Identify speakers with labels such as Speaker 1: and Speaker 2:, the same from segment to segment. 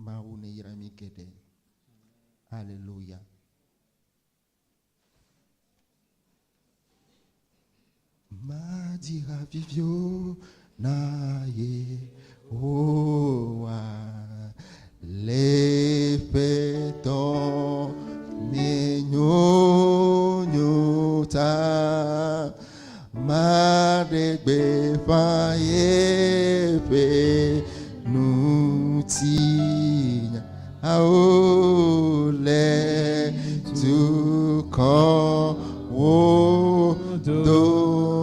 Speaker 1: Mawu neyra mi geɖe. Aleluya. Madzi ha viviwo na Yehowa le eƒe dɔmenyonyo ta. Maɖe gbeƒã yeƒe ŋutinya le dukɔwo dome.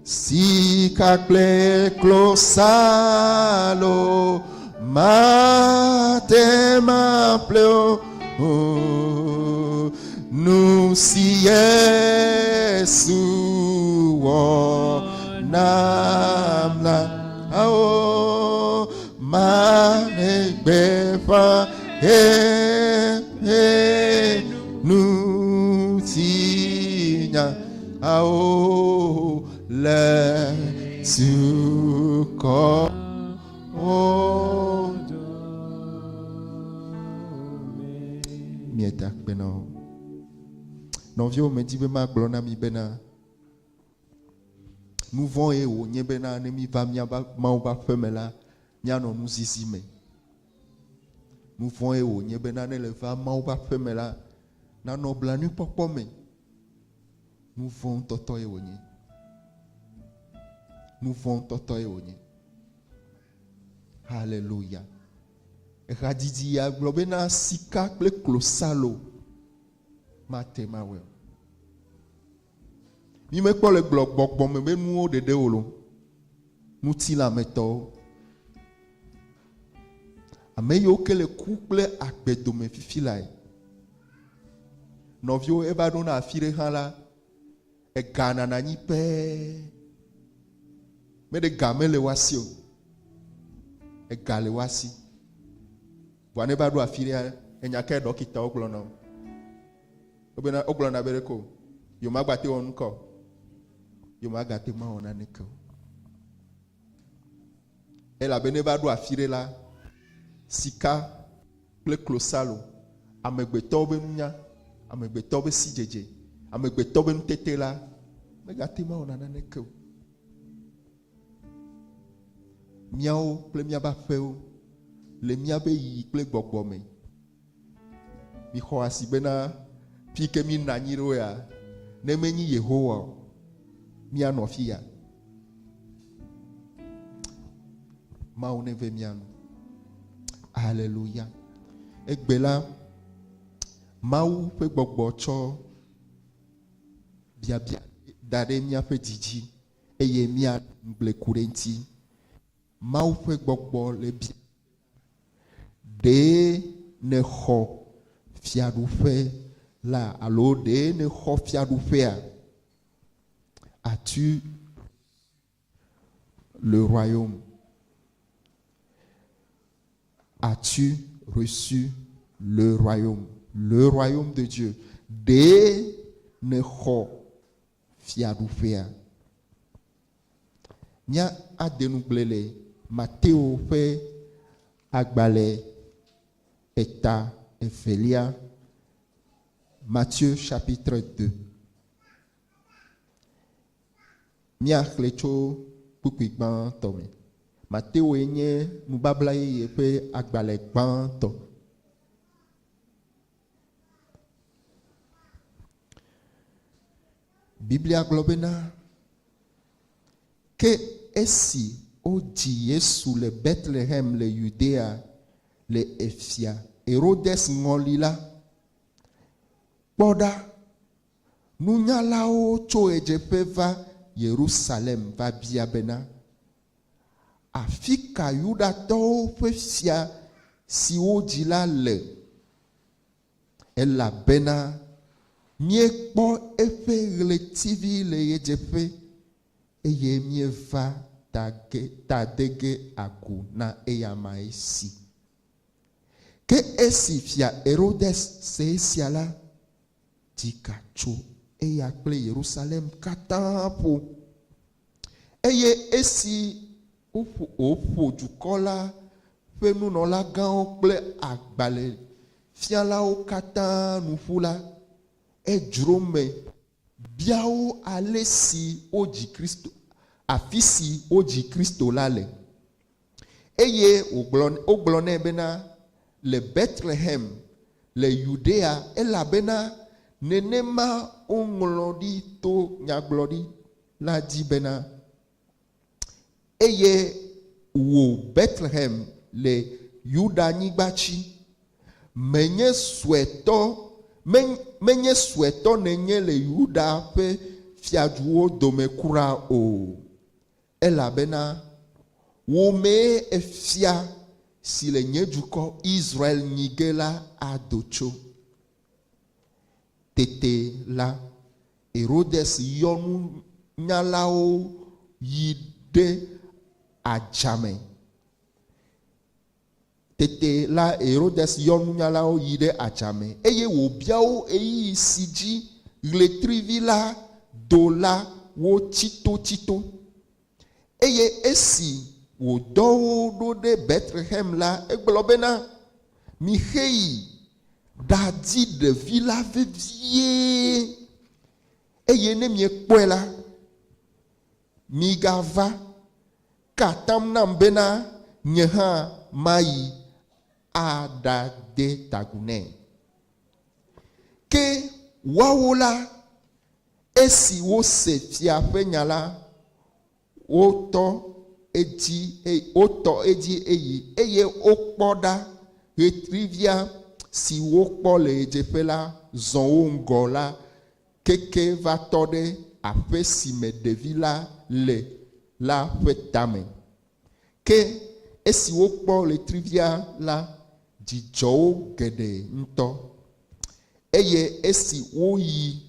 Speaker 1: Sika kple klosalo mate maƒle o. Nu si Yesu wɔ nam la, ao maɖe gbeƒã eƒe ŋutinya ao le dukɔ wo Mieda akpe na wo. Nɔviwo, medi be magblɔ na mi bena, nu vɔ̃ ye wònye bena ne míva míava Mawu ƒe aƒe me la, míanɔ nuzizi me. Nu vɔ̃ ye wònye bena ne le va Mawu ƒe aƒe me la, nanɔ blanuikpɔkpɔ me. Nu vɔ̃ tɔtɔ ye wònye. Nu vɔ̃ tɔtɔ ye wònye. Haleluya. Ehadzidzi ya gblɔ bena sika kple klosalo mate mawɔe o. Mi mekpɔ le gblɔ gbɔgbɔme be nuwo ɖeɖe o lo. Ŋutilãmetɔwo. Ame yiwo ke le ku kple agbe dome fifi lae. Nɔviwo eva ɖo na afi ɖe hã la, Ega nana anyi pɛɛ. Meɖe ga mele woa si o. Ega le woa si. Vɔa ne va ɖo afi ɖea, enya kae ɖɔkitawo gblɔna o? Wobena wogblɔna be ɖeko yewomagba te wɔ nukɔ o. Yewomagate ŋu awɔ naneke o. Elabe ne va ɖo afi ɖe la, sika kple klosalo, amegbetɔwo ƒe nunya, amegbetɔwo ƒe sidzedze, amegbetɔwo ƒe nutete la, megate ŋu awɔ naneke o. Míawo kple míaƒe aƒewo le míaƒe yiyi kple gbɔgbɔ me. Mixɔ asi bena fi ke míenɔ anyi ɖo ya, ne menyi Yehowa o, míanɔ fi ya. Mawu neve mía nu. Aleluya. Egbe la, Mawu ƒe gbɔgbɔ tsɔ biabia da ɖe míaƒe dzi dzi eye mía ŋugble ku ɖe eŋuti. Mawu ƒe gbɔgbɔ le bia ɖe nèxɔ fiaɖuƒe la alo ɖe nèxɔ fiaɖuƒea? As-tu le royaume? As-tu reçu le royaume? Le royaume de Dieu. Ɖe nèxɔ fiaɖuƒea? Mía ade ŋugble le Mateo ƒe agbalẽ eta evelia, Matthieu chapitre 2. Míaxlẽe tso kpukpui gbãtɔ me. Mateoe nye Nubabla Yeye ƒe agbalẽ gbãtɔ. Biblia gblɔ bena, Ke esi wodzi Yesu le Betlehem le Yudea le efia Herodes ŋɔli la, kpɔ ɖa, Nunyalawo tso ɣedzeƒe va Yerusalem va bia bena, Afi ka Yudatɔwo ƒe fia si wodzi la le? Elabena míekpɔ eƒe ɣletivi le ɣedzeƒe, eye míeva ta de ge agu na eyama esi. Ke esi Fia Herodes se esia la, dzika tso eya kple Yerusalem katã ƒo. Eye esi Wòƒo dukɔ la ƒe nunɔlagãwo kple agbalẽfialawo katã nu ƒu la, edzro eme bia wo ale si wodzi Kristo, afi si wodzi Kristo la le. Eye wògblɔ, wogblɔ nɛ bena, Le Betlehem le Yudea, elabena nenema woŋlɔ ɖi to nyagblɔɖi la dzi bena, Eye wò Betlehem le Yuda-nyigba dzi, menye suetɔ, menye suetɔ nènye le Yuda ƒe fiaduwo dome kura o, elabena wò mee fia si le nye dukɔ Israel nyi ge la ado tso. Tete la, Herodes yɔ nunyalawo yi ɖe adzame. Tete la Herodes yɔ nunyalawo yi ɖe adzame, eye wòbia wo ɣeyiɣi si dzi ɣletrivi la do la wo tsitotsito. Eye esi wòdɔ wo ɖo ɖe Betlexem la, egblɔ bena, Mixeyi ɖadi ɖevi la vevie, eye ne miekpɔe la, migava ka atam nam bena nye hã mayi aɖade ta agu nɛ. Ke woawo la, esi wose fia ƒe nya la, wotɔ edzi, wotɔ edzi eyi, eye wokpɔ ɖa, ɣetrivia si wokpɔ le ɣedzeƒe la zɔ wo ŋgɔ la keke va tɔ ɖe aƒe si me ɖevi la le la ƒe tame. Ke esi wokpɔ ɣletrivia la, dzi dzɔ wo geɖe ŋutɔ. Eye esi woyi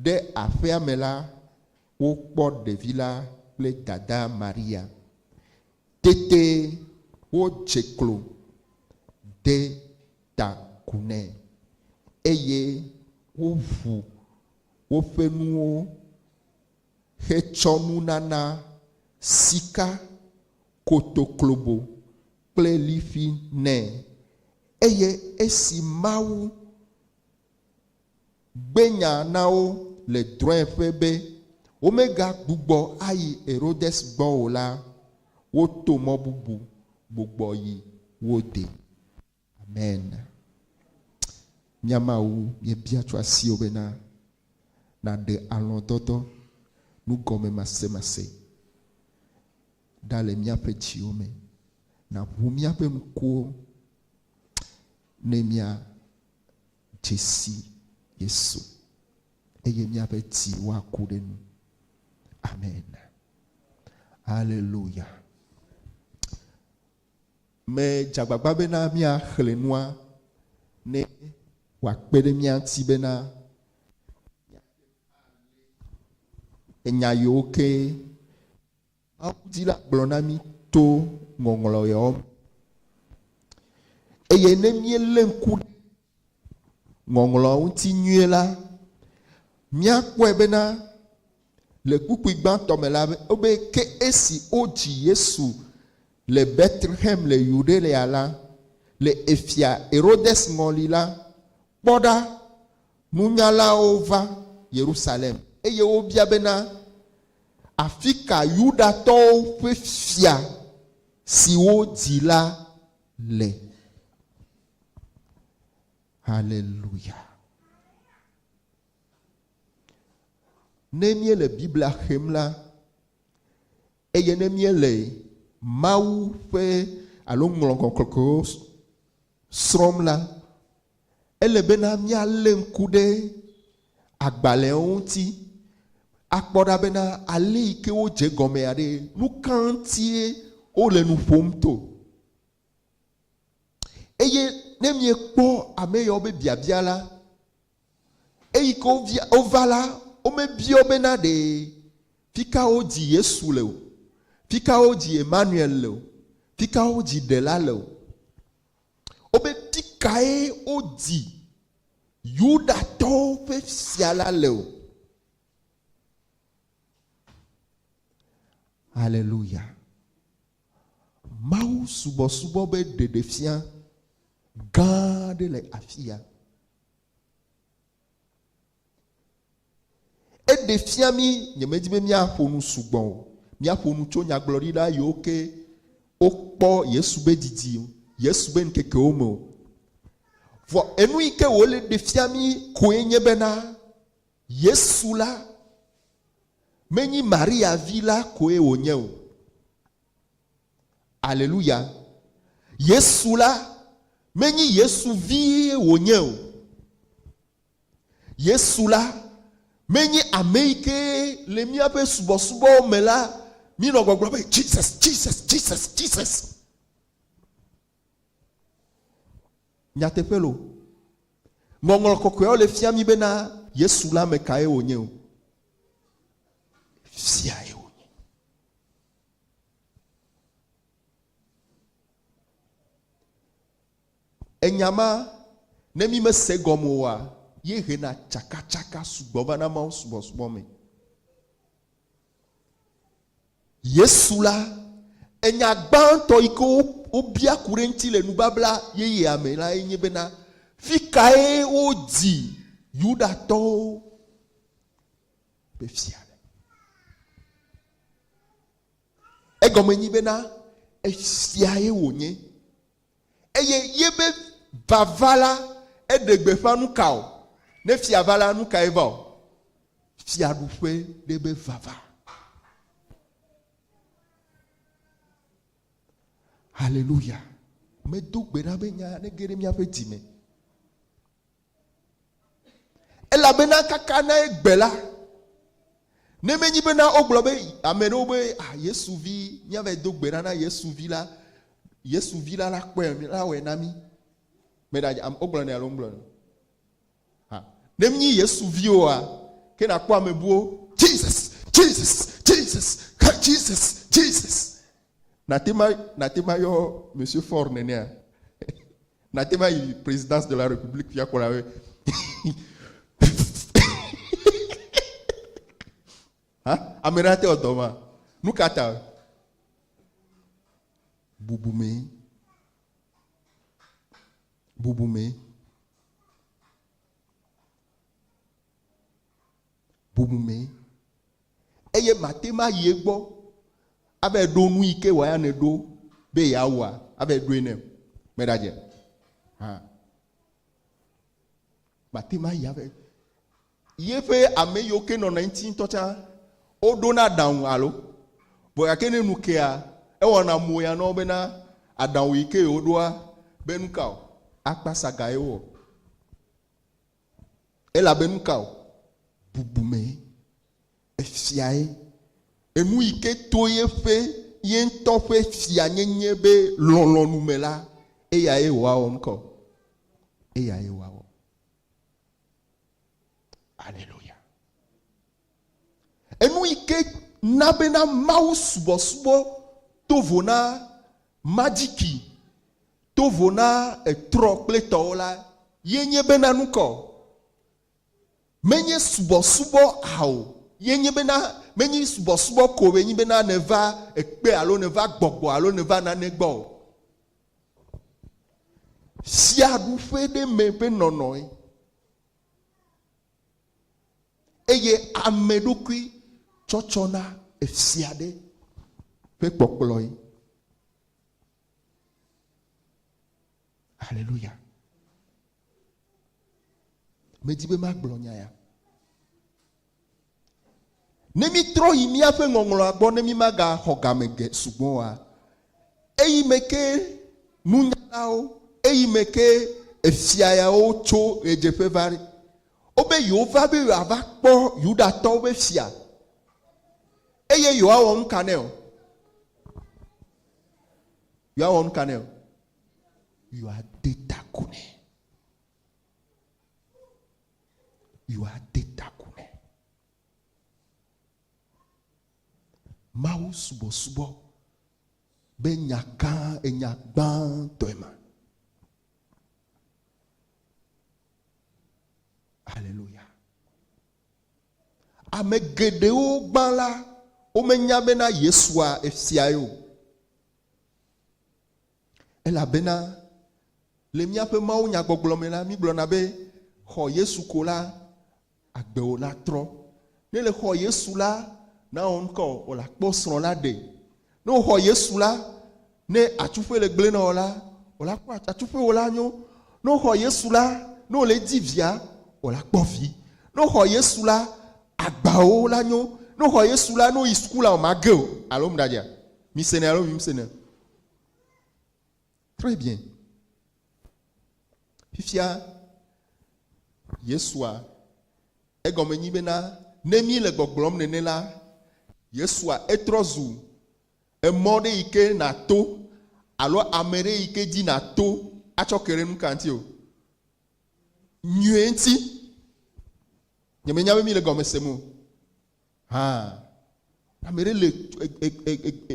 Speaker 1: ɖe aƒea me la, wokpɔ ɖevi la kple dadaa Maria. Tete wodze klo de ta agu nɛ, eye woʋu woƒe nuwo hetsɔ nunana sika, kotoklobo kple liƒi nɛ. Eye esi Mawu gbe nya na wo le drɔ̃eƒe be womegagbugbɔ ayi Herodes gbɔ o la, woto mɔ bubu gbugbɔ yi wo de. Amen. Mía Mawu, míebia tso asiwò bena nàɖe alɔ̃dɔdɔ, nugɔmemasemase ɖa le míaƒe dziwo me. Nàʋu míaƒe ŋkuwo ne míadze si Yesu eye míaƒe dzi woaku ɖe nu. Amen. Aleluya. Medze agbagba bena míaxlẽ nua ne wòakpe ɖe mía ŋuti bena enya yiwo ke Mawu di la gblɔ na mí to ŋɔŋlɔ yawo me. Eye ne míelé ŋku ɖe ŋɔŋlɔawo ŋuti nyuie la, míakpɔe bena Le kpukpui gbãtɔ me la, wobe, Ke esi wodzi Yesu le Betlexem le Yudea la, le efia Herodes ŋɔli la, kpɔ ɖa, nunyalawo va Yerusalem, eye wobia bena, Afi ka Yudatɔwo ƒe fia si wodzi la le? Haleluya! Ne míele Biblia xem la, eye ne míele Mawu ƒe alo ŋlɔ kɔkɔewo srɔ̃m la, ele bena míalé ŋku ɖe agbalẽawo ŋuti akpɔ ɖa bena ale yi ke wodze gɔmea ɖe, nu ka ŋutie wole nu ƒom to. Eye ne miekpɔ ame yawo be biabia la, eyi ke wovia, wova la, womebiɔ bena ɖe fika wodzi Yesu le o, fika wodzi Emmanuel le o, fika wodzi Ɖela le o. Wobe fikae wodzi Yudatɔwo ƒe fia la le o. Haleluya. Mawu subɔsubɔ be ɖeɖefia gã aɖe le afia. Eɖe fia mí, nyemedi be míaƒo nu sugbɔ o, míaƒo nu tso nyagblɔɖila yiwo ke wokpɔ Yesu be didi, Yesu be ŋkekewo me o. Vɔ enu yi ke wòle ɖe fia mí koe nye bena Yesu la menyi Maria vi la koe wònye o. Aleluya. Yesu la menyi Yesu vie wònye o. Yesu la menye ame yi ke le míaƒe subɔsubɔ me la míenɔ gbɔgblɔm be Jesus, Jesus, Jesus, Jesus. Nyateƒe lo. Ŋɔŋlɔ kɔkɔeawo le fia mí bena Yesu la ame kae wònye o. Fiae wònye. Enya ma, ne mí mese egɔme oa, ye hena tsakatsaka sugbɔ va na Mawu subɔsubɔ me. Yesu la, enya gbãtɔ yi ke wobia ku ɖe eŋuti le nubabla yeyea me la ye nye bena, fi kae wodzi Yudatɔwo ƒe fia le? Egɔme nyi bena, efiae wònye. Eye yebe vava la, eɖe gbeƒã nuka o? Ne fia va la, nukae va o? Fiaɖuƒe ɖe be vava. Haleluya. Medo gbe ɖa be nya nege ɖe míaƒe dzi me. Elabena kaka na egbe la, ne menyi bena wogblɔ be ame ɖewo be ah, Yesu vi, míava do gbe ɖa na Yesu vi la, Yesu vi la la kpɔe la wɔe na mí. Meɖa wogblɔ nɛ alo ŋgblɔ nɛ. Ha. Ne menyi Yesu vi oa, ke nakpɔ ame buwo Jesus, Jesus, Jesus, Jesus, Jesus. Nate ma nate ma yɔ Monsieur Ford nenea. Nate va yi présidence de la république fia kpɔ la be ha ame ɖe ate wɔ dɔ ma nu ka ta bubume bubume bubume eye mate ma yi egbɔ ava ɖo nu yi ke wòaya ne ɖo be yeawɔa ava ɖoe nɛ meɖadze hã mate ma yi ava yeƒe ame yiwo ke nɔna eŋuti ŋutɔ tsã woɖona aɖaŋu alo vɔ gake ne nu kea ewɔna mo ya na wo bena aɖaŋu yi ke yewoɖoa be nu ka o akpa saga ye wowɔ. Elabe nu ka o? Bubume. Efiae. Enu yi ke to yeƒe ye ŋutɔ ƒe fianyenye be lɔlɔ̃nu me la, eyae wòawɔ nu ka o? Eyae wòawɔ. Aleluya. Enu yi ke na bena Mawu subɔsubɔ to vo na majiki, to vo na etrɔ kple tɔwo la, ye nye bena nukɔ? Menye subɔsubɔ ao, ye nye bena menyi subɔsubɔ ko be nyi bena neva ekpe alo neva gbɔgbɔ alo neva nane gbɔ o. Fiaɖuƒe ɖe me ƒe nɔnɔe. Eye ame ɖokui tsɔtsɔ na efia ɖe ƒe kpɔkplɔe. Haleluya. Medi be magblɔ nya ya. Ne mítrɔ yi míaƒe ŋɔŋlɔa gbɔ ne mímagaxɔ game ge sugbɔ oa, eyi me ke nunyalawo, eyi me ke efia yawo tso ɣedzeƒe va ɖe, wobe yewova be yewoava kpɔ Yudatɔwo ƒe fia eye yewoawɔ nu ka nɛ o? Yewoawɔ nu ka nɛ o? Yewoade ta agu nɛ. Yewoade ta agu nɛ. Mawu subɔsubɔ be nya gã, enya gbãtɔe ma. Aleluya. Ame geɖewo gbã la, womenya bena Yesua efiae o. Elabena le míaƒe mawunyagbɔgblɔ me la, mígblɔna be, Xɔ Yesu ko la, agbewò la trɔ. Ne le xɔ Yesu la, na wò ŋkɔ wò la kpɔ srɔ̃ la ɖe. Ne wò xɔ Yesu la, ne atsuƒe le gblẽ na wò la, wò la kpɔ atsuƒe wò la nyo. Ne wò xɔ Yesu la, ne wò le di via, wò la kpɔ vi. Ne wò xɔ Yesu la, agbawo la nyo. Ne wò xɔ Yesu la, ne wò yi suku la, wò ma ge o. Alo ŋɖa dzia? Mi senɛ alo mi senɛ o? Très bien. Fifia, Yesua, egɔme nyi bena, ne mí le gbɔgblɔm nene la, Yesua etrɔ zu emɔ ɖe yi ke nàto alo ame ɖe yi ke dzi nàto atsɔ ke ɖe nuka ŋuti o. Nyuie ŋuti. Nyemenya be mí le gɔme sem o. Hã. Ame ɖe le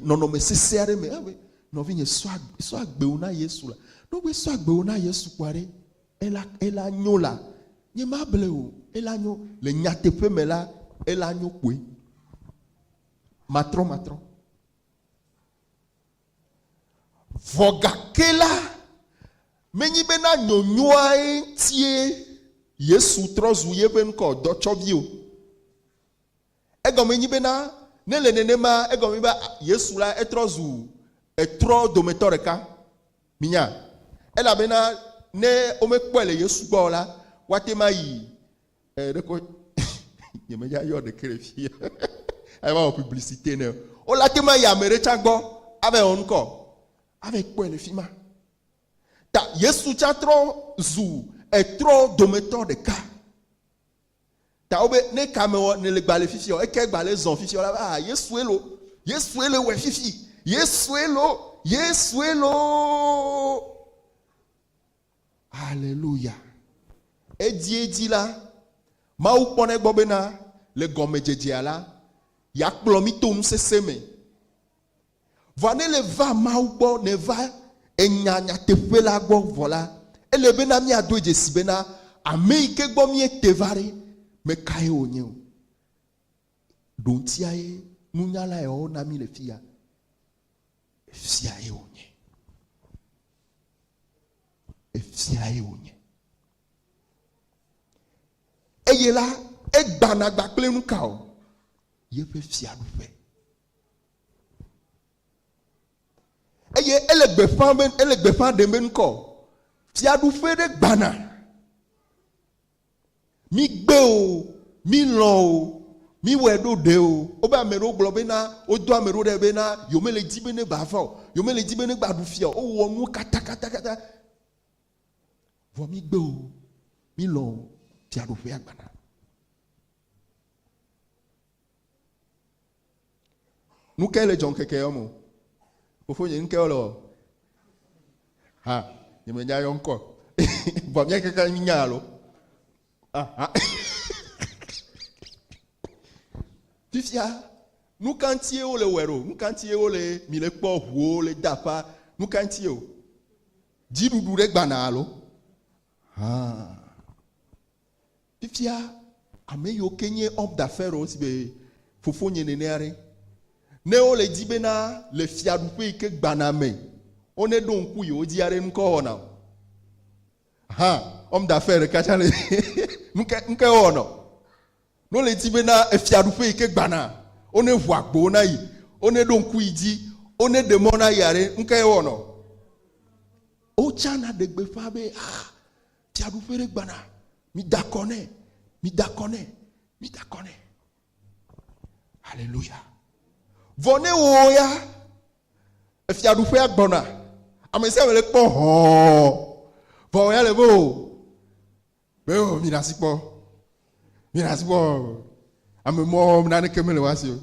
Speaker 1: nɔnɔme sesẽ aɖe me. Ebe, nɔvinye, sɔ agbewo na Yesu la. Ne wobe sɔ agbewo na Yesu kpɔa ɖe, ela, ela nyo la. Nye ma ble o, ela nyo. Le nyateƒe me la, ela nyo kpoe. Matrɔ, matrɔ. Vɔ gake la, menyi bena nyonyoae ŋutie Yesu trɔ zu yeƒe ŋkɔ dɔtsɔvi o. Egɔme nyi bena, ne le nenema, egɔme nyi be Yesu la etrɔ zu etrɔ dometɔ ɖeka. Minya? Elabena ne womekpɔe le Yesu gbɔ o la, woate ŋu ayi e, ɖeko nyemenya yɔ ɖeke le fia. Ava wɔ publicité ne o. Wola te ŋu ayi ame ɖe tsã gbɔ ava wɔ ŋkɔ ava kpɔe le fi ma. Ta Yesu tsã trɔ zu etrɔ dometɔ ɖeka. Ta wobe ne ka me wɔ ne le gba le fifi ɔ, eke gba le zɔn fifi ɔ la ah Yesue lo, Yesue le wɛ fifi, Yesue lo, Yesue lo. Aleluya. Edziedzi la, Mawu kpɔnɛ gbɔ bena le gɔmedzedzea la, yeakplɔ mí to nusese me. Vɔa ne le va Mawu gbɔ, ne va enya nyateƒe la gbɔ vɔ la, ele bena míado dzesi bena ame yi ke gbɔ míete va ɖe, mekae wònye o. Ɖoŋtia ye nunyala yawo na mí le fiya. Efiae wònye. Efiae wònye. Eye la, egbana gba kple nu ka o? Yeƒe fiaɖuƒe. Eye ele gbeƒã be, ele gbeƒã ɖem be ŋkɔ fiaɖuƒe ɖe gbana. Migbe o, milɔ̃ o, miwɔe ɖo ɖe o. Wobe ame ɖewo gblɔ bena, wodɔ ame ɖewo ɖe bena yewomele di be ne ba va o, yewomele di be ne gba ɖu fia o. Wowɔ nuwo katakatakata. Vɔ migbe o, milɔ̃ o, fiaɖuƒea gbana. Nu kae le dzɔ ŋkeke yawo me o? Fofonye, nu kae wole wɔ? Ha, nyemenya yɔ ŋkɔ. Vɔ mía kaka mínya alo? Aha. Fifia, nu ka ŋutie wole wɔe ɖo? Nu ka ŋutie wole mi le kpɔ ʋuwo le da aƒa? Nu ka ŋutie o? Dziɖuɖu ɖe gbana alo? Ha. Fifia, ame yiwo ke nye homme d'affaires si be fofonye nenea ɖe, ne wole di bena le fiaɖuƒe yi ke gbana me, wone ɖo ŋku yewo dzi aɖe nukɔ wɔna o. Hã, homme d'affaires ɖeka tsã le nuke nuke wɔna o. Ne wole di bena efiaɖuƒe yi ke gbana, wone ʋu agbowo na yi, wone ɖo ŋku yi dzi, wone ɖe mɔ na yi aɖe, nuke wɔna o. Wotsana ɖe gbeƒã be, ah, Fiaɖuƒe ɖe gbana. Mida akɔ nɛ. Mida akɔ nɛ. Mida akɔ nɛ. Haleluya. Vɔ ne wò ya, efiaɖuƒea gbɔna. Ame sia ame le kpɔ hɔɔ. Vɔ wò ya le be o. Be o, mi ɖe asi kpɔ. Mi ɖe asi kpɔ. Ame mɔ naneke mele woa si o.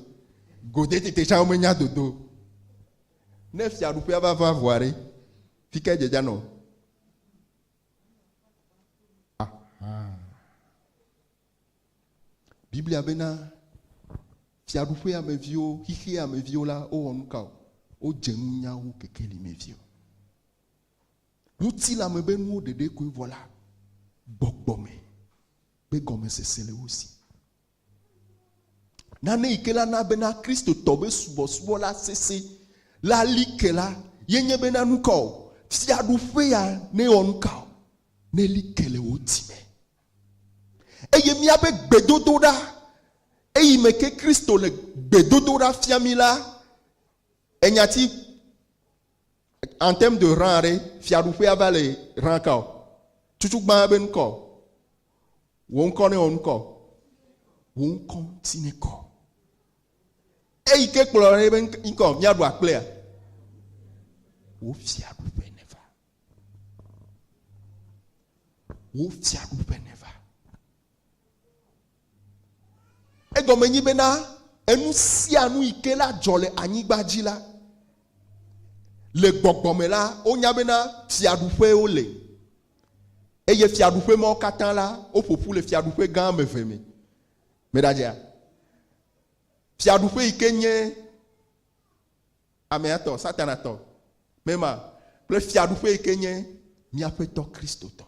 Speaker 1: Gode tete tsã womenya dodo. Ne fiaɖuƒea va va vɔa ɖe, fi kae dzedza nɔ? Aha. Biblia bena fiaɖuƒea me viwo, xexea me viwo la, wowɔ nu ka o? Wodze nunya wu kekeli me viwo. Ŋutilãme be nuwo ɖeɖe koe vɔ la, gbɔgbɔ me be gɔmesese le wo si. Nane yi ke la na bena Kristotɔ be subɔsubɔ la sese la li ke la, ye nye bena nu ka o? Fiaɖuƒe ya newɔ nuka o? Neli ke le wò dzi me. Eye míaƒe gbedodoɖa, eyi me ke Kristo le gbedodoɖa fia mí la, enyati en terme de rang ɖe, fiaɖuƒea va le rang ka o? Tutugbã be ŋkɔ. Wò ŋkɔ newɔ nukɔ. Wò ŋkɔ ŋuti nekɔ. Eyi ke kplɔ ɖe be ŋkɔ míaɖu akplea. Wò fiaɖuƒe neva. Wò fiaɖuƒe neva. Egɔme nyi bena enu sia nu yi ke la dzɔ le anyigba dzi la, le gbɔgbɔ me la, wonya bena fiaɖuƒewo le. Eye fiaɖuƒe mawo katã la, woƒo ƒu le fiaɖuƒe gã ame eve me. Meɖadzea? Fiaɖuƒe yi ke nye amea tɔ, Satana tɔ, mema, kple fiaɖuƒe yi ke nye míaƒetɔ Kristo tɔ.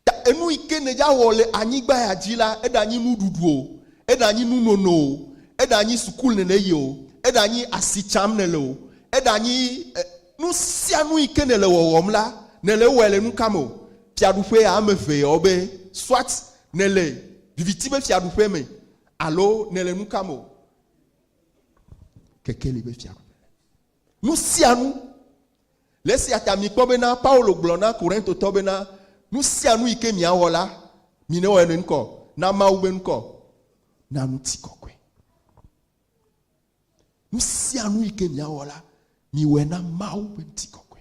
Speaker 1: Ta enu yi ke nèdza wɔ le anyigba ya dzi la, eɖanyi nuɖuɖu o, eɖanyi nunono o, eɖanyi sukulu nèle yi o, eɖanyi asi tsam nèle o, eɖanyi nu sia nu yi ke nèle wɔwɔm la, nèle ewɔe le nuka me o? Fiaɖuƒe ya ame eve yawo be soit nèle viviti be fiaɖuƒe me alo nèle nuka me o? Kekeli be fiaɖuƒe. Nu sia nu. Le esia ta mikpɔ bena Paulo gblɔ na Korintotɔ bena, Nu sia nu yi ke miawɔ la, minewɔe ne ŋkɔ, na Mawu be ŋkɔ, na ŋutikɔkɔe. Nu sia nu yi ke miawɔ la, miwɔe na Mawu ƒe ŋutikɔkɔe.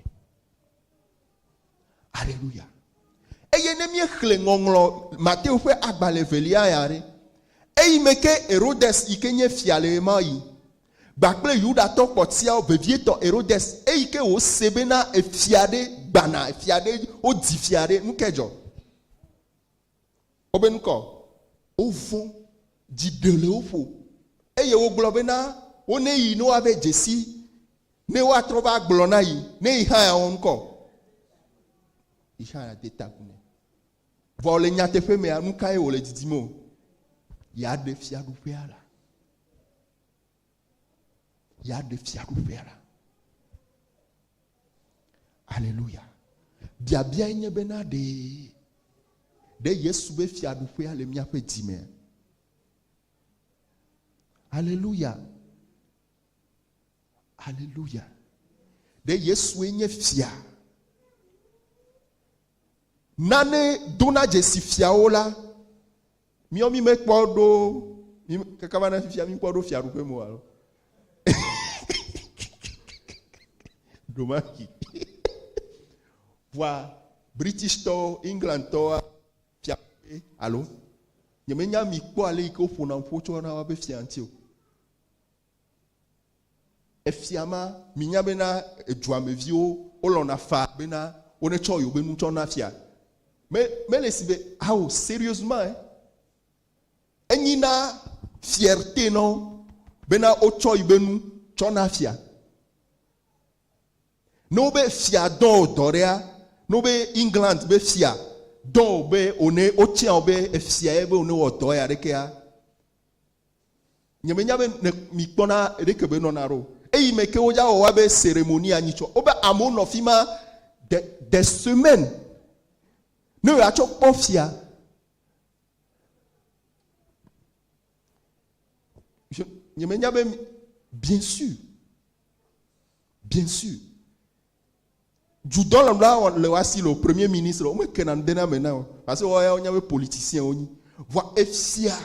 Speaker 1: Aleluya. Eye ne míexlẽ ŋɔŋlɔ Mateo ƒe agbalẽ evelia ya ɖe, eyi me ke Herodes yi ke nye fia le ɣemaɣi, kpakple Yudatɔ kpɔtiawo, vevietɔ Herodes, eyi ke wòse bena efia ɖe gbana, efia ɖe, wodi fia ɖe, nu ke dzɔ? Wobe ŋkɔ, wovɔ̃, dzi ɖe le wo ƒo, eye wogblɔ bena, Woneyi ne woave dzesi, ne woatrɔ va gblɔ na yi, ne yi hã yeawɔ ŋkɔ. Yi hã yeade ta agu nɛ. Vɔ le nyateƒe mea, nu kae wòle didim o? Yeaɖe fiaɖuƒea la. Yeaɖe fiaɖuƒea la. Aleluya. Biabiae nye bena ɖe ɖe Yesu be fiaɖuƒea le míaƒe dzi mea? Aleluya. Aleluya. Ɖe Yesue nye fia? Nane dona dzesi fiawo la, míawo mi mekpɔ ɖo, mi kaka va na fifia mi kpɔ ɖo fiaɖuƒe me o alo? Ɖomahi. Vɔa British tɔwo, England tɔwoa, fiaɖuƒe alo? Nyemenya mi kpɔ ale yi ke woƒona ƒo tsɔ na woabe fia ŋuti o. Efia ma, minya bena eduameviwo wolɔ̃na faa bena wonetsɔ yewobe nu tsɔ na fia. Me, mele si be, ao, sérieusement, eh? Enyi na fierté na wo bena wotsɔ yibe nu tsɔ na fia. Ne wobe fia dɔ wò dɔ ɖea, ne wobe England be fia dɔ wò be wòne, wotia wò be efia ye be wòne wɔ dɔ ya ɖekea, Nyemenya be ne mikpɔna ɖeke be nɔna ɖo. Eyi me ke wodza wɔ woabe cérémonie anyi tsɔ. Wobe amewo nɔ fima de, des semaines ne yewoatsɔ kpɔ fia. Je, nyemenya be bien sûr, bien sûr. Dudɔlɔla le woasi le o, premier ministre, womekena nu dena eme na o. Parce que woya wonya be politicien wonyi. Vɔa efia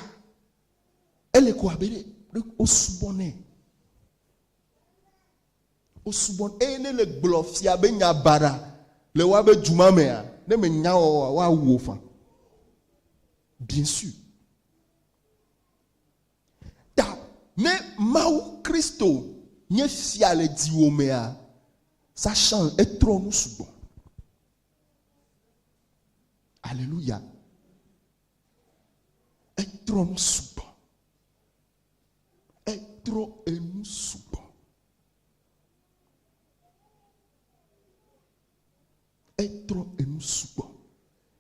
Speaker 1: Ele ko abe ɖe ɖe wosubɔnɛ. Wosubɔ eye ne le gblɔ fia be nya baɖa le woabe du ma mea, ne menya wɔ oa, woawu wò fã. Bien sûr. Ta ne Mawu Kristo nye fia le dziwò mea, ça change, etrɔ nu sugbɔ. Alléluia. Etrɔ nu sugbɔ. Etrɔ enu sugbɔ. Etrɔ enu sugbɔ.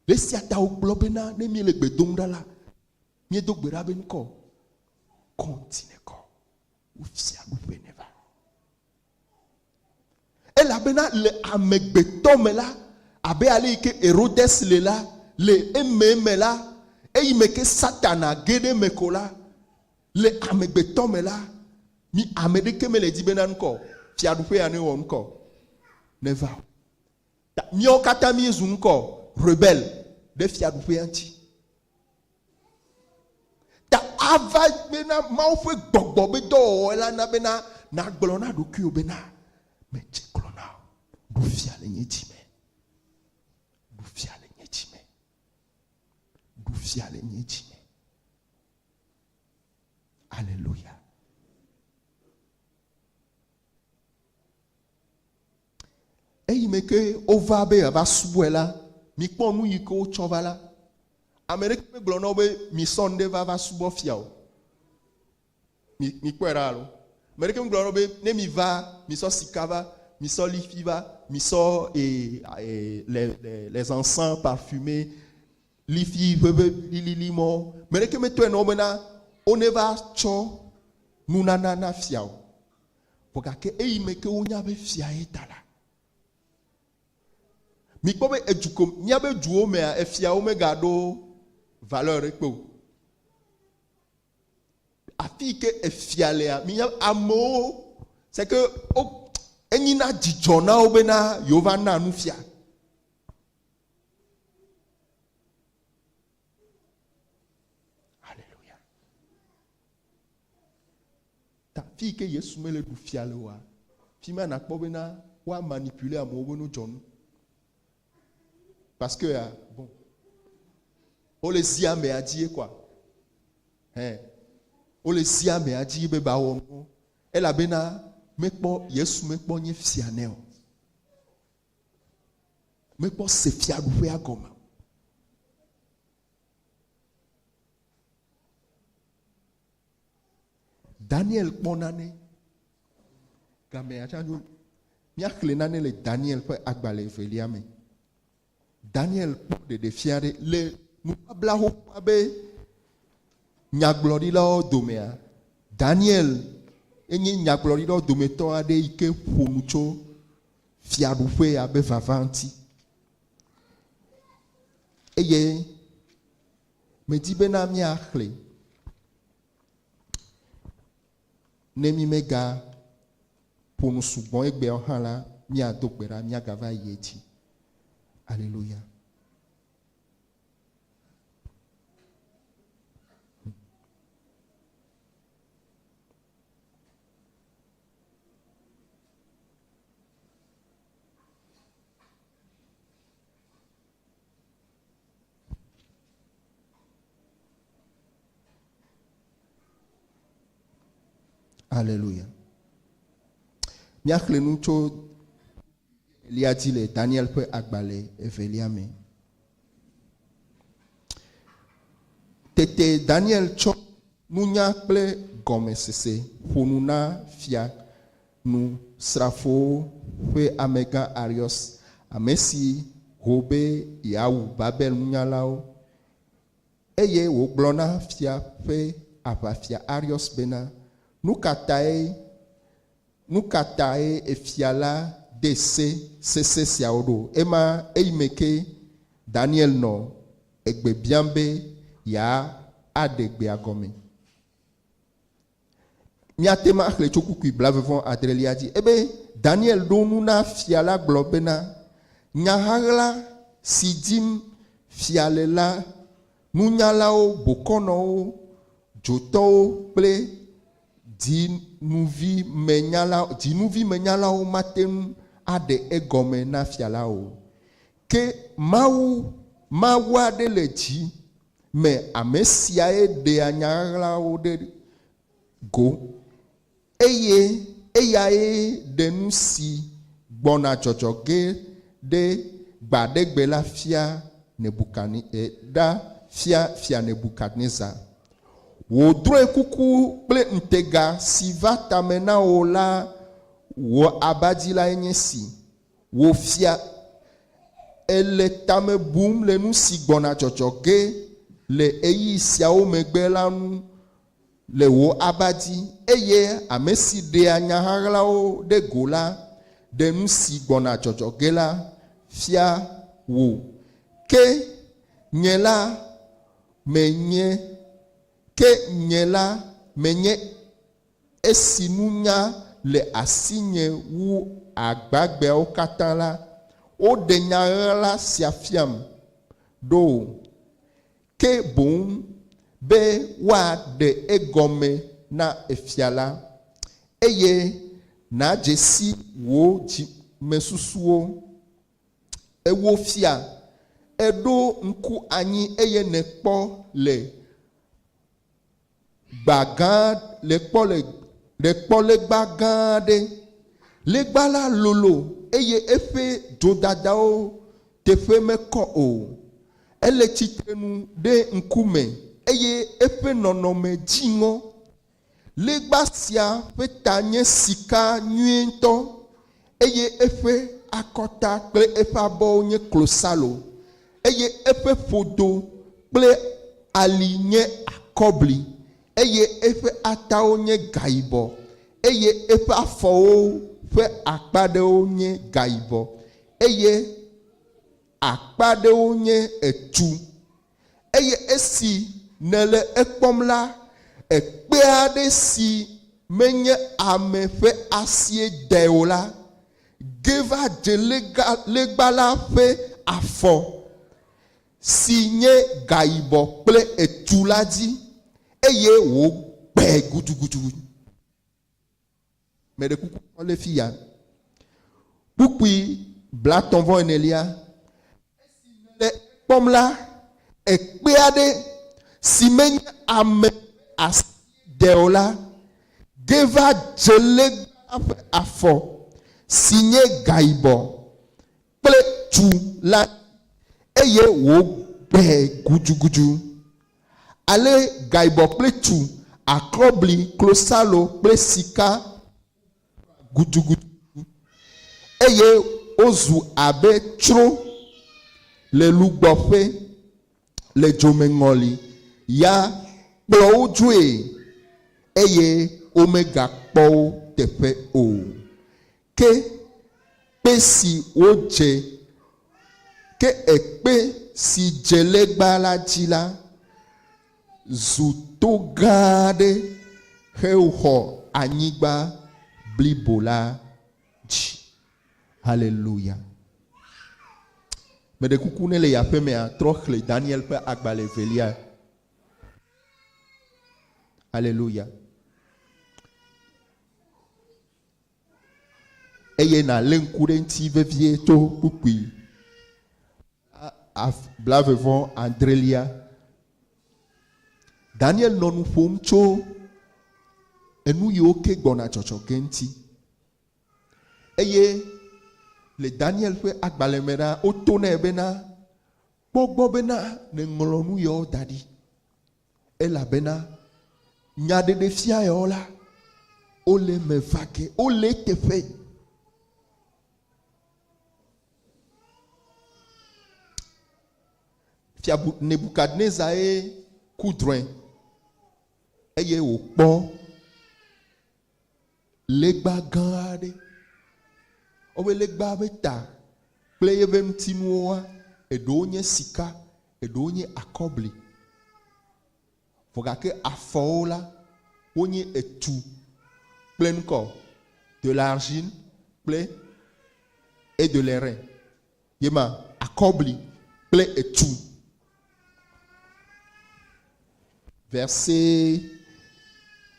Speaker 1: Le esia ta wogblɔ bena ne míele gbe dom ɖa la, míedo gbe ɖa be ŋkɔ kɔntinɛ kɔ, wo fiaɖuƒe neva. Elabena le amegbetɔ me la, abe ale yi ke Herodes le la, le ememe la, eyi me ke Satana ge ɖe eme ko la, le amegbetɔ me la, mi ame ɖeke mele di bena ŋkɔ, fiaɖuƒe ya newɔ ŋkɔ, neva o. Ta míawo katã míezu ŋkɔ rebel ɖe fiaɖuƒea ŋuti. Ta ava bena Mawu ƒe gbɔgbɔ be dɔwɔwɔ la na bena nàgblɔ na ɖokuiwò bena, Medze klo na wò, ɖu fia le nye dzi me. Ɖu fia le nye dzi me. Ɖu fia le nye dzi me. Aleluya. Eyi me ke wova be yeava subɔe la, mikpɔ nu yi ke wotsɔ va la. Ame ɖeke megblɔ na wo be misɔ nu ɖe va va subɔ fia o. Mi mikpɔe ɖa alo? Ame ɖeke megblɔ na wo be ne miva, misɔ sika va, misɔ lifi va, misɔ e, e, les, les, les encens parfumés, lifi ʋeʋe lilili mɔwo. Ame ɖeke metɔe na wo bena woneva tsɔ nunana na fia o. Vɔ gake eyi me ke wonya be fia ye ta la, mikpɔ be edu ko míabe duwo mea efiawo megaɖo valeur ɖekpe o. Afi yi ke efia lea, minya amewo c'est que wo enyina dzidzɔ na wo bena yewova na nu fia. Alléluia. Ta fi yi ke Yesu mele ɖu fia le oa, fi ma nàkpɔ bena woa manipuler amewo be nudzɔnu. Parce que ah, bon, wole zi amea dzie quoi. Hein, wole zi amea dzi be ba wɔ nuwo. Elabena mekpɔ Yesu mekpɔ nye fia nɛ o. Mekpɔ se fiaɖuƒea gɔme o. Daniel kpɔ nane. Gamea tsã nyo. Míaxlẽ nane le Daniel ƒe agbalẽ evelia me. Daniel kpɔ ɖeɖefia ɖe le nubabla xoxoa be nyagblɔɖilawo domea. Daniel enye nyagblɔɖilawo dometɔ aɖe yi ke ƒo nu tso fiaɖuƒe ya be vava ŋuti. Eye medi bena míaxlẽ ne mi mega ƒo nu sugbɔ egbea o hã la, míado gbe ɖa míagava yi edzi. Aleluya. Aleluya. Míaxlẽ nu tso elia dzi le Daniel ƒe agbalẽ evelia me. Tete Daniel tsɔ nunya kple gɔmesese ƒo nu na fia nu srafowo ƒe amegã Arius, ame si ho be yeawu Babel nunyalawo. Eye wògblɔ na fia ƒe aʋafia Arius bena, Nu ka tae, nu ka tae fia la de se sesẽ siawo ɖo? Ema eyime ke Daniel nɔ egbe biam be yeaɖe gbea gɔme. Míate ŋu axlẽ tso kpukpui blaeve vɔ adrelia dzi. Ebe Daniel ɖo nu na fia la gblɔ bena, Nya ɣaɣla si dim fia le la, nunyalawo, bokɔnɔwo, dzotɔwo kple dzinuvimenyalawo mate ŋu aɖe egɔme na fia la o. Ke Mawu, Mawu aɖe le dzi me, ame siae ɖea nya ɣaɣlawo ɖe go, eye eyae ɖe nu si gbɔna dzɔdzɔ ge ɖe gbaɖegbe la fia Nebukadne, ɖa fia Fia Nebukadnezar. Wò drɔ̃ekuku kple ŋutega si va tame na wò la wò abadzi lae nye esi, Wò fia, èle tame bum le nu si gbɔna dzɔdzɔ ge le ɣeyiɣi siawo megbe la ŋu le wò aba dzi, eye ame si ɖea nya ɣaɣlawo ɖe go la ɖe nu si gbɔna dzɔdzɔ ge la fia wò. Ke nye la menye, ke nye la menye esi nunya le asinye wu agbagbeawo katã la, woɖe nya ɣaɣla sia fiam ɖo o, ke boŋ be woaɖe egɔme na efia la, eye nàdze si wò dzimesusuwo. Ewò fia, èɖo ŋku anyi eye nèkpɔ le gba gã le kpɔ le le kpɔ legba gã aɖe. Legba la lolo eye eƒe dzodadawo teƒe mekɔ o. Ele tsitrenu ɖe ŋkume eye eƒe nɔnɔme dzi ŋɔ. Legba sia ƒe ta nye sika nyuitɔ eye eƒe akɔta kple eƒe abɔwo nye klosalo, eye eƒe ƒodo kple ali nye akɔbli, eye eƒe atawo nye gayibɔ, eye eƒe afɔwo ƒe akpa ɖewo nye gayibɔ, eye akpa ɖewo nye etu. Eye esi nèle ekpɔm la, ekpe aɖe si menye ame ƒe asie dae o la, ge va dze legba la ƒe afɔ si nye gayibɔ kple etu la dzi, eye wògbãe gudugudu. Meɖe kuku kpɔ le fiya. Kpukpui blatɔ̃ vɔ enelia. Esi nèle ekpɔm la, ekpe aɖe si menye ame ƒe asi de o la, ge va dze legba la ƒe afɔ si nye gayibɔ kple tu la dzi eye wògbãe gudugudu. Ale gayibɔ kple tu, akɔbli, klosalo kple sika gudugudu, eye wozu abe tsro le lugbɔƒe le dzomeŋɔli ya kplɔ wo dzoe, eye womegakpɔ wo teƒe o. Ke kpe si wodze, ke ekpe si dze legba la dzi la zu to gã aɖe hexɔ anyigba blibo la dzi. Haleluya! Meɖe kuku ne le yi aƒemea, trɔ xlẽ Daniel ƒe agbalẽ evelia. Haleluya! Eye nàlé ŋku ɖe eŋuti vevie to kpukpui blaeve vɔ adrelia. Daniel nɔ nu ƒom tso enu yiwo ke gbɔna dzɔdzɔ ge ŋuti. Eye le Daniel ƒe agbalẽ me la, woto nɛ bena, Kpɔ gbɔ bena nèŋlɔ nu yawo da ɖi, Elabena nyaɖeɖefia yawo la, wole eme va ge, wole eteƒe. Fia Nebukadnezar ye ku drɔ̃e eye wòkpɔ legba gã aɖe. Wobe legba ƒe ta kple eƒe ŋutinuwoa, eɖewo nye sika, eɖewo nye akɔbli. Vɔ gake afɔwo la, wonye etu kple ŋkɔ, de l'argile kple et de l'airain. Ye ma, akɔbli kple etu. Verset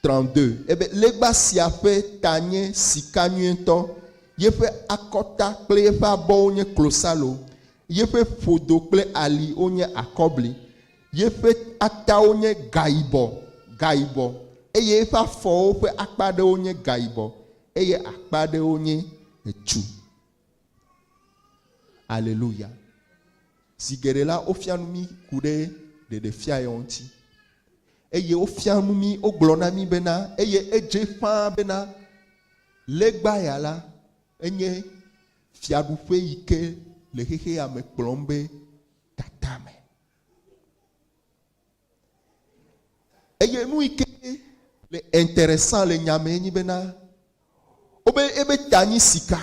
Speaker 1: 32. Ebe legba sia ƒe ta nye sika nyuietɔ, yeƒe akɔta kple yeƒe abɔwo nye klosalo, yeƒe ƒodo kple ali wonye akɔbli, Yeƒe atawo nye gayibɔ, gayibɔ, eye eƒe afɔwo ƒe akpa aɖewo nye gayibɔ, eye akpa aɖewo nye etsu. Aleluya. Zi geɖe la, wofia nu mí ku ɖe ɖeɖefia yawo ŋuti. Eye wofia nu mí, wogblɔ na mí bena, eye edze ƒãa bena, legba ya la, enye fiaɖuƒe yi ke le xexea me kplɔm be tata me. Eye nu yi ke le intéressant le nya mee nyi bena, wobe ebe ta nyi sika.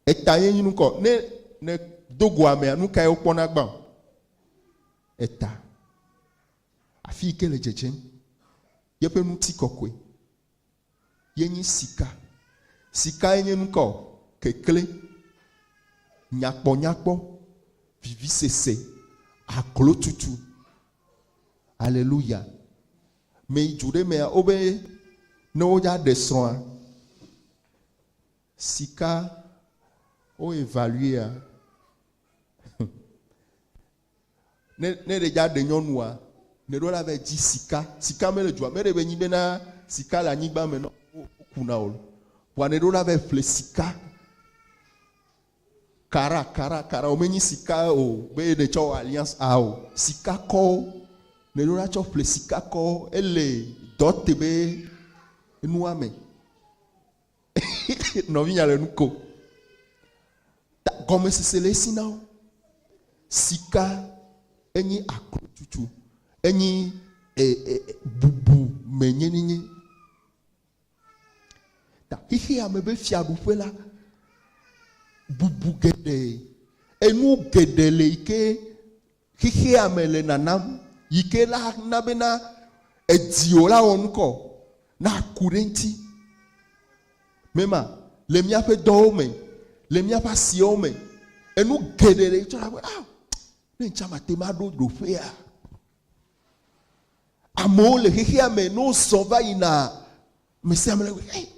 Speaker 1: Eta ye nyi nukɔ. Ne ne do go amea, nu kae wokpɔna gbã? Eta. Afi yi ke le dzedzem. Yeƒe ŋutikɔkɔe ye nyi sika. Sika ye nye nukɔ? Kekle, nyakpɔnyakpɔ, vivisese, aglotutu. Aleluya. Meyi du ɖe mea, wobe ne wodza ɖe srɔ̃a, Sika wo evaluer ne ne ɖe dza ɖe nyɔnua ne ɖo la vɛ dzi sika sika mele dua me ɖe be nyi bena sika le anyigba me nɔ wokuna o vɔa ne ɖo la vɛ ƒle sika kara kara kara wo menyi sika o be ɖe tsɔ wɔ alliance a o sika kɔwo ne ɖo la tsɔ ƒle sika kɔwo ele dɔ te be enua me. Nɔvinya le nu kom. Ta gɔmesese le esi na wo. Sika enyi aklotutu, enyi e, e, e, bubu menyenyenye. Ta xexea me be fiaɖuƒe la, bubu geɖe, enu geɖe le yi ke xexea me le nanam yi ke la na bena edziwò la wɔ ŋkɔ na ku ɖe eŋuti. Mema le míaƒe dɔwo me, le míaƒe asiwo me, enu geɖe le tsɔ la be ah ne ŋtsa mate ma ɖo ɖoƒea. Amewo le xexea me ne wozɔ va yina ame sia ame le hey,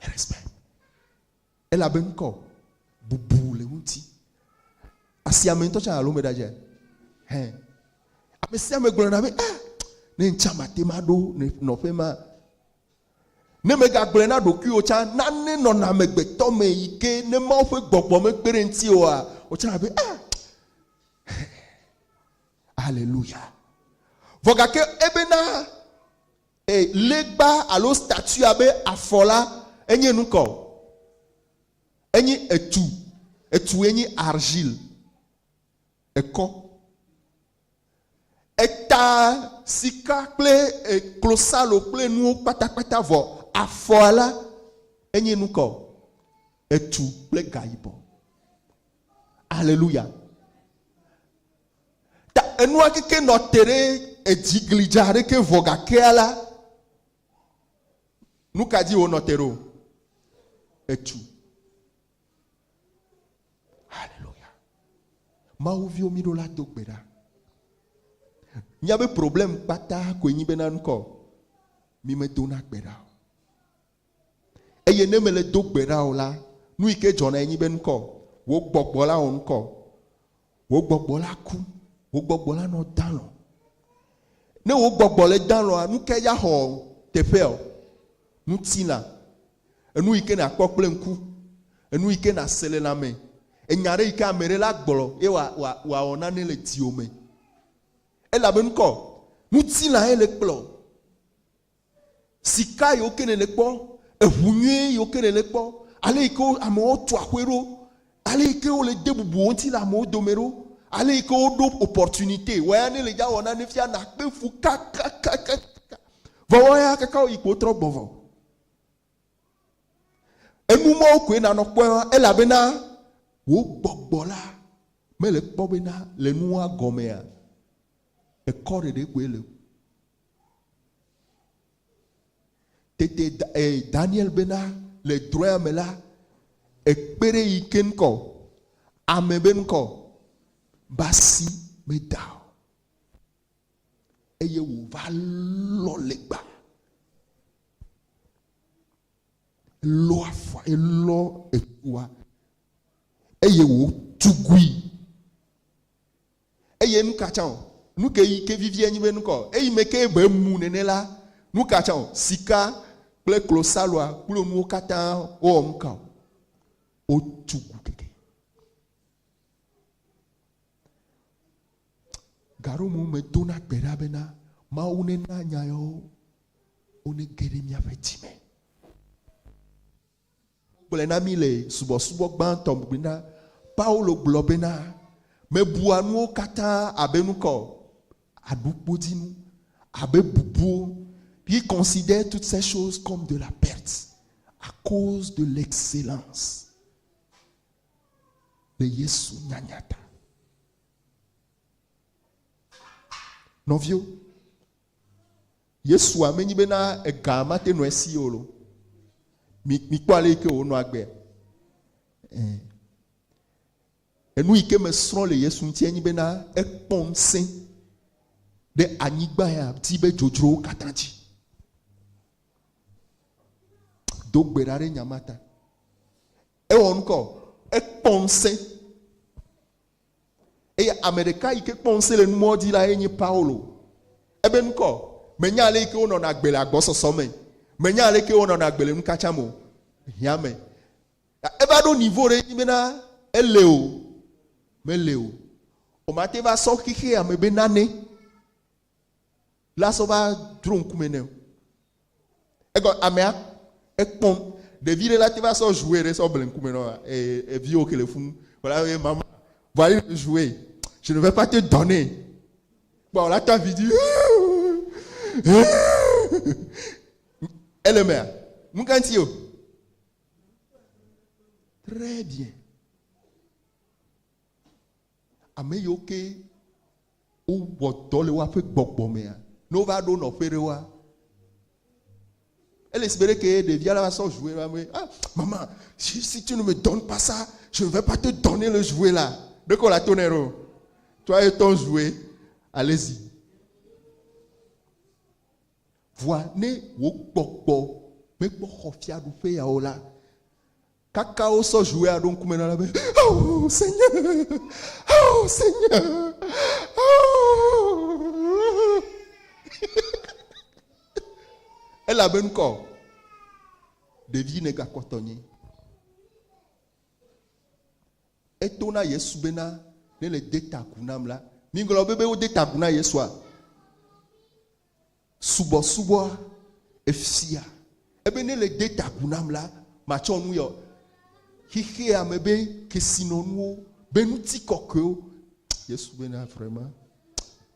Speaker 1: respect. Elabe ŋkɔ bubu le ŋuti. Asi ame ŋutɔ tsã alo meɖadze? Hɛ. Ame sia ame gblɔna be, ah, ne ŋtsã mate ma ɖo nɔƒe ma. Ne megagblɔe na ɖokuiwò tsã, nane nɔna amegbetɔ me yi ke ne Mawu ƒe gbɔgbɔ mekpe ɖe ŋuti oa, wòtsã be, ah, Aleluya. Vɔ gake ebena E legba alo statua be afɔ la enye nukɔ? Enyi etu. Etu enyi argile. Ekɔ. Eta sika kple e, klosalo kple nuwo kpatakpata vɔ afɔa la enye nukɔ? Etu kple gayibɔ. Aleluya. Ta enua keke nɔ te ɖe edzi glidza ɖeke vɔ gakea la, nu ka dzi wònɔ te ɖo? Etu. Haleluya. Mawu viwo mi ɖo la do gbe ɖa. Míabe problem kpata koe nyi bena ŋkɔ mi medona gbe ɖa o. Eye ne mele do gbe ɖa o la, nu yi ke dzɔna enyi be ŋkɔ, wò gbɔgbɔ la wɔ ŋkɔ. Wò gbɔgbɔ la ku, wò gbɔgbɔ la nɔ dalɔ. Ne wò gbɔgbɔ le dalɔa, nu kae ya xɔ teƒea o? Ŋutilã. Enu yi ke nàkpɔ kple ŋku, enu yi ke nàse le lãme, enya ɖe yi ke ame ɖe la gblɔ ye wòawɔ nane le dziwò me. Elabe ŋkɔ, ŋutilã ye le kplɔ. Sika yiwo ke nèle kpɔ, eʋu nyui yiwo ke nèle kpɔ, ale yi ke amewo tu aƒe ɖo, ale yi ke wole de bubu wo ŋuti le amewo dome ɖo, ale yi ke woɖo opportunité, wɔ ya ne le dza wɔ nane fia nakpe fu kakakakaka. Vɔ wɔ ya kaka woyi kpo wotrɔ gbɔ vɔ. Enu mawo koe nanɔ kpɔe elabena wò gbɔgbɔ la mele kpɔ bena le nua gɔmea ekɔ ɖeɖe koe le o. Tete Daniel bena le drɔ̃ea me la, ekpe ɖe yi ke ŋkɔ, ame be ŋkɔ, basi meda o. Eye wòva lɔ legba. Elɔ afɔ, elɔ etua eye wòtugui. Eye nuka tsã o? Nuke yi ke vivia nyi be nukɔ? Eyi me ke be mu nene la, nuka tsã o? Sika kple klosaloa kple nuwo katã wowɔ nuka o? Wotu gu keke. Gaɖomo medona gbe ɖa bena Mawu nena nya yawo wonege ɖe míaƒe dzi me. Gblɔe na mí le subɔsubɔ gbãtɔ me bena, Paulo gblɔ bena, Mebua nuwo katã abe nukɔ, aɖukpodzinu, abe bubuwo. Il considère toutes ces choses comme de la perte à cause de l'excellence. Le Yesu nyanya ta. Nɔviwo, Yesua menyi bena ega mate nɔ esi o lo. Mi mikpɔ ale yi ke wònɔ agbea. Ɛɛ. Enu yi ke mesrɔ̃ le Yesu ŋuti enyi bena ekpɔ ŋusẽ ɖe anyigba ya dzi be dzodzrowo katã dzi. Do gbe ɖa ɖe nya ma ta. Ewɔ nu kɔ, ekpɔ ŋusẽ. Eye ame ɖeka yi ke kpɔ ŋusẽ le numɔ dzi la ye nye Paulo. Ebe nu kɔ, menya ale yi ke wonɔna agbe le agbɔsɔsɔ me. Menya ale yi ke wonɔna agbe le nukatsa me o. Hiã me. Eva ɖo niveau ɖe dzi bena ele o, mele o. Womate va sɔ xexea me be nane la sɔ va dro ŋkume nɛ o. Egɔ amea ekpɔm ɖevi ɖe la te va sɔ jouer ɖe sɔ ble ŋkume nɔ eviwo ke le funu. Voilà ye mama voilà le jouer. Je ne vais pas te donner. Bon, la ta vi di. Ele mea. Nu ka ŋuti o? Très bien. Ame yiwo ke wowɔ dɔ le woaƒe gbɔgbɔ mea, ne wova ɖo nɔƒe ɖe woa, ele si be ɖe ke ɖevia la va sɔ jouer la me, ah, maman, si, si tu ne me donnes pas ça, je ne vais pas te donner le jouet là. De quoi la tonnerre? Toi et ton jouet, allez-y. Vɔa ne wò gbɔgbɔ mekpɔ xɔ fiaɖuƒe ya o la, kaka wosɔ jouet ɖo ŋkume na la be, Oh Seigneur, oh Seigneur, oh. Elabe ŋkɔ ɖevi negakpɔtɔ nye. Eto na Yesu bena, Ne le de ta agu nam la, migblɔ be be wode ta agu na Yesua? Subɔsubɔa efia ebe ne le de ta agu nam la, matsɔ nu yɔ xexea me be kesinɔnuwo, be ŋutikɔkɔewo. Yesu bena vraiment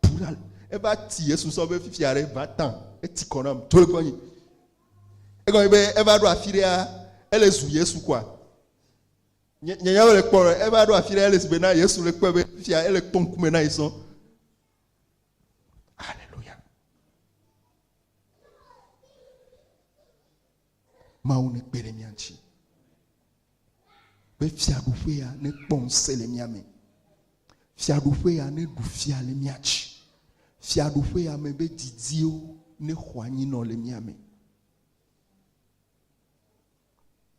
Speaker 1: pura eva ti Yesu sɔ be fifia ɖe va tan eti kɔ nam to le gbɔnye. Egɔme be eva ɖo afi ɖea ele zu Yesu kɔa. Nye nye ya le kpɔ eva ɖo afi ɖe ele si be na Yesu le kpɔe be fifia ele kpɔ ŋkume na yi sɔ. Alléluia. Mawu ne kpe ɖe mía ŋuti. Be fiaɖuƒea ne kpɔ ŋusẽ le mía me. Fiaɖuƒea ne ɖu fia le mía dzi. Fiaɖuƒea me be didiwo ne xɔ anyinɔ le mía me.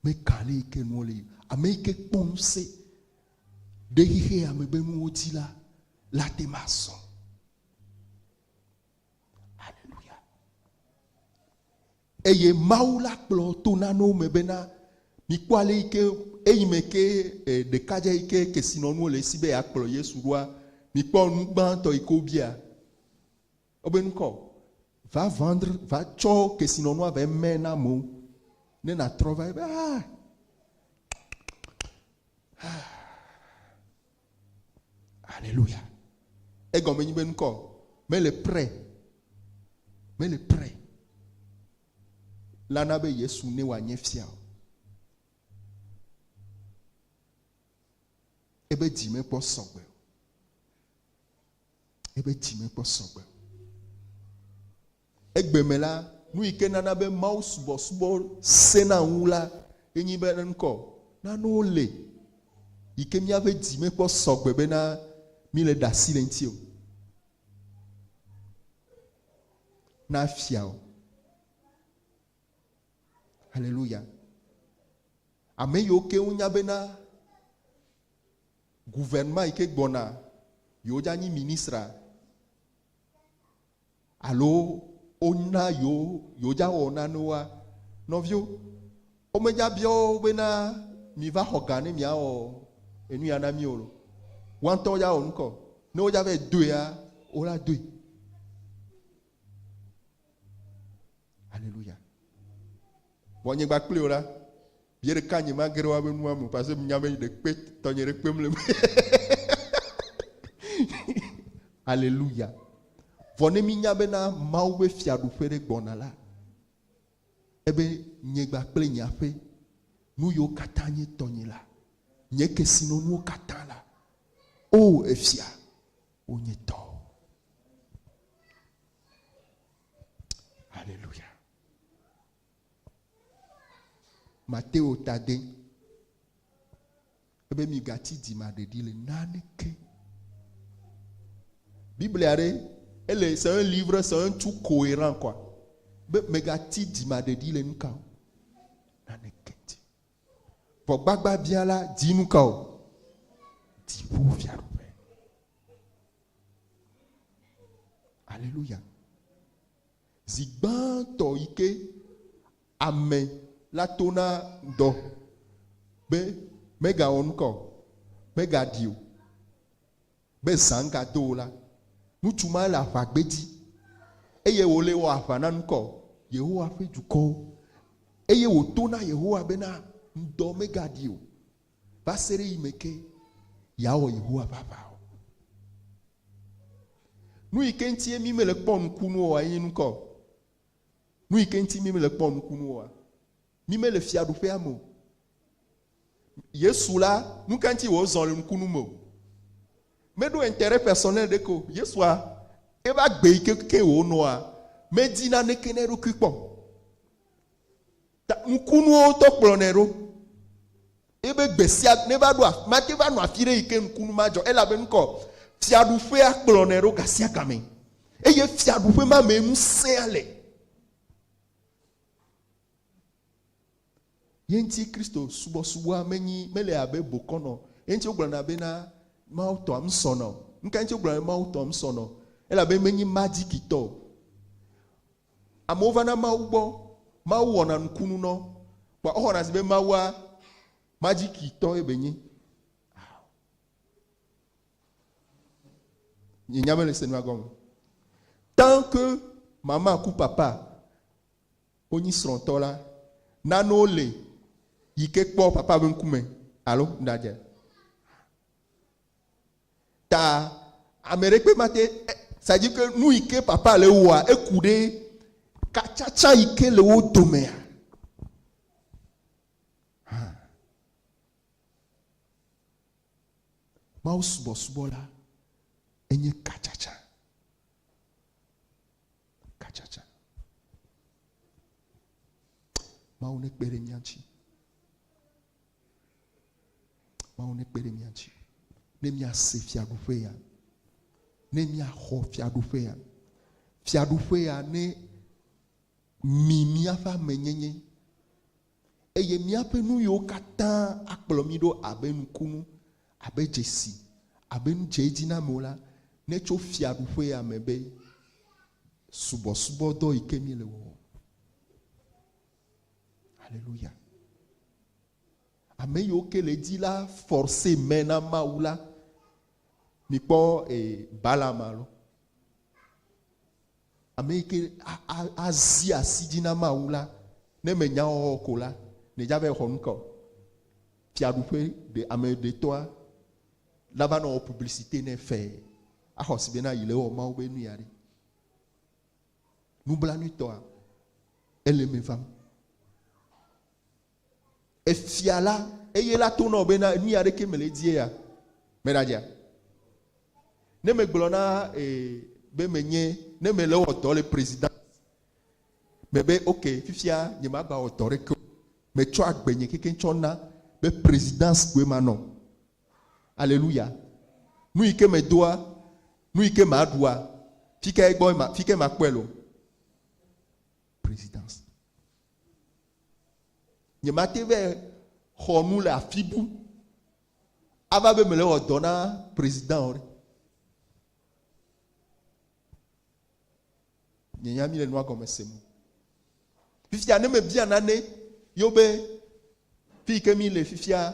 Speaker 1: Meka ale yi ke nuwo le yi. Ame yi ke kpɔ ŋusẽ ɖe xexea me be nuwo dzi la, la te ma sɔ. Aleluya. Eye Mawu la kplɔ to nanewo me bena mikpɔ ale yi ke eyi me ke e, ɖekadze yi ke kesinɔnuwo le esi be yeakplɔ Yesu ɖoa, mikpɔ nu gbãtɔ yi ke wobia. Wobe ŋkɔ, va vendre, va tsɔ kesinɔnua va mɛ na amewo ne nàtrɔ va. Ebe ah, ah. Alléluia. Egɔme nyi be ŋkɔ, mele prêt, mele prêt la na be Yesu ne wòanye fia o. Ebe dzi mekpɔ sɔgbe o. Eƒe dzi mekpɔ sɔgbe o. Egbe me la, nu yi ke nana be Mawu subɔsubɔ sẽna wu la ye nyi be ŋkɔ nanewo le yi ke míaƒe dzi mekpɔ sɔgbe bena míle ɖe asi le eŋuti o. Na fia o. Haleluya. Ame yiwo ke wonya bena Gouvernement yi ke gbɔna yewo dza nyi ministre alo wona yewo yewo dza wɔ nanewoa, nɔviwo, womedza biɔ wo bena miva xɔ ga ne miawɔ enu ya na mi o. Woa ŋutɔ wodza wɔ nukɔ. Ne wodza va doea, wola doe. Alléluia. Vɔ nye gba kpli o la, bie ɖeka nye ma ge ɖe woabe nua me o, parce que nya be ɖe kpe tɔnye ɖe kpem le me. Alléluia. Vɔ ne mi nya bena Mawu be fiaɖuƒe ɖe gbɔna la, ebe nye gba kple nye aƒe, nu yiwo katã nye tɔnye la, Nye kesinɔnuwo katã la, O efia, wonye tɔwò. Haleluya. Mateo tade ebe migati dzimaɖeɖi le naneke. Biblia ɖe ele c'est un livre, c'est un tout cohérent quoi. Be megati dzimaɖeɖi le nuka o. Naneke ŋuti. Vɔ gbagba bia la di nuka o. Dziƒo fiaɖuƒe. Alléluia. Zi gbãtɔ yi ke ame la to na dɔ be megawɔ nuka o, megaɖi o, be zã ŋgado o la, ŋutsu ma le aʋagbedzi eye wòle wɔ aʋa na nuka o, Yehowa ƒe dukɔwo. Eye wòto na Yehowa bena ŋdɔ megaɖi o va se ɖe yime ke yeawɔ Yehowa ƒe aʋa o. Nu yi ke ŋutie mí mele kpɔ nukunu oa ye nye nuka o? Nu yi ke ŋuti mí mele kpɔ nukunu oa? Mí mele fiaɖuƒea me o. Yesu la, nu ka ŋuti wòzɔ le nukunu me o? Meɖo intérêt personnel ɖeke o. Yesua, eva agbe yi ke ke wònɔa, medi naneke na eɖokui kpɔ o. Ta nukunuwo ŋutɔ kplɔnɛ ɖo. Ebe gbe sia ne va ɖo afi, mate va nɔ afi ɖe yi ke nukunu madzɔ elabe ŋkɔ fiaɖuƒea kplɔnɛ ɖo gasiagame. Eye fiaɖuƒe ma mee ŋusẽa le. Ye ŋuti Kristo subɔsubɔa menyi mele abe bokɔnɔ. Ye ŋuti wogblɔna bena Mawu tɔa ŋsɔnɔ. Nuka ŋuti wogblɔna be Mawu tɔa ŋsɔnɔ? Elabe menyi majikitɔ o. Amewo vana Mawu gbɔ, Mawu wɔna nukunu nɔ, kpoa woxɔna se be Mawua majikitɔ ye be nyi. Ao. Nye nya mele se nua gɔme. Tant que mama ku papa wonyi srɔ̃tɔ la, nanewo le yi ke kpɔ papa be ŋkume alo ŋɖadze. Ta ame ɖekpe mate ça dit que nu yi ke papa le wɔa eku ɖe katsatsa yi ke le wo domea. Hã. Mawu subɔsubɔ la enye katsatsa. Katsatsa. Mawu nekpe ɖe mía ŋuti. Mawu nekpe ɖe mía ŋuti ne míase fiaɖuƒe ya, ne míaxɔ fiaɖuƒe ya. Fiaɖuƒe ya ne mi míaƒe amenyenye eye míaƒe nu yiwo katã akplɔ mí ɖo abe nukunu, abe dzesi, abe nu dzeedzinamewo la, netso fiaɖuƒe ya me be subɔsubɔdɔ yi ke míele wɔwɔm. Aleluya. Ame yiwo ke le edzi la force main na Mawu la, mikpɔ e, Balaam alo. Ame yi ke azi asi dzi na Mawu la, ne menya wɔwɔ ko la, nedza va xɔ nuka o. Fiaɖuƒe ɖe ame ɖetɔa la va nɔ wɔ publicité nɛ fɛɛ. Axɔ si bena yi le wɔ Mawu be nu ya ɖe. Nublanuitɔa, ele eme vam. Efia la, eye la to nɔ bena enu ya ɖeke mele edie ya. Meɖadzea? Ne megblɔ na e, be menye, ne mele wɔ dɔ le président, mebe ok, fifia nye magba wɔ dɔ ɖeke o. Metsɔ agbenye kekeŋ tsɔ na be présidence koe manɔ. Aleluya. Nu yi ke medoa, nu yi ke maɖua, fi kae gbɔ ma, fi kae makpɔe lo? Présidence. Nyemate vɛ xɔ nu le afi bu ava be mele wɔ dɔ na président o ɖe. Nye nya mi le nua gɔme sem. Fifia ne mebia nane yewo be fi yi ke mi le fifia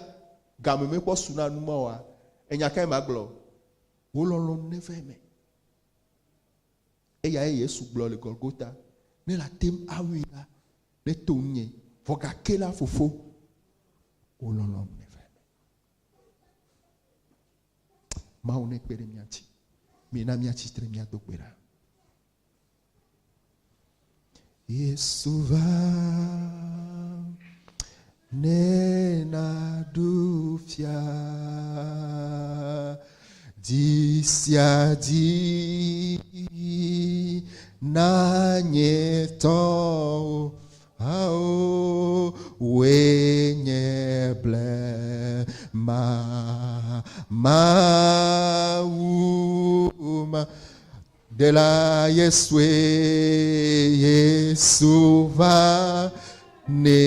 Speaker 1: game mekpɔ su na nu ma oa, enya kae magblɔ? Wò lɔlɔ̃nu neva eme. Eyae Yesu gblɔ le Golgota, ne la tem awui la, neto ŋunye, vɔ gake la Fofo, wò lɔlɔ̃nu neva eme. Mawu nekpe ɖe mía ŋuti. Mina míatsi tre míado gbe ɖa. Yesu va ne naɖu fia. sia dzi na nye tɔwo. Ao, wòe nye blema Mawu ma. Ɖela Yesue, Yesu va ne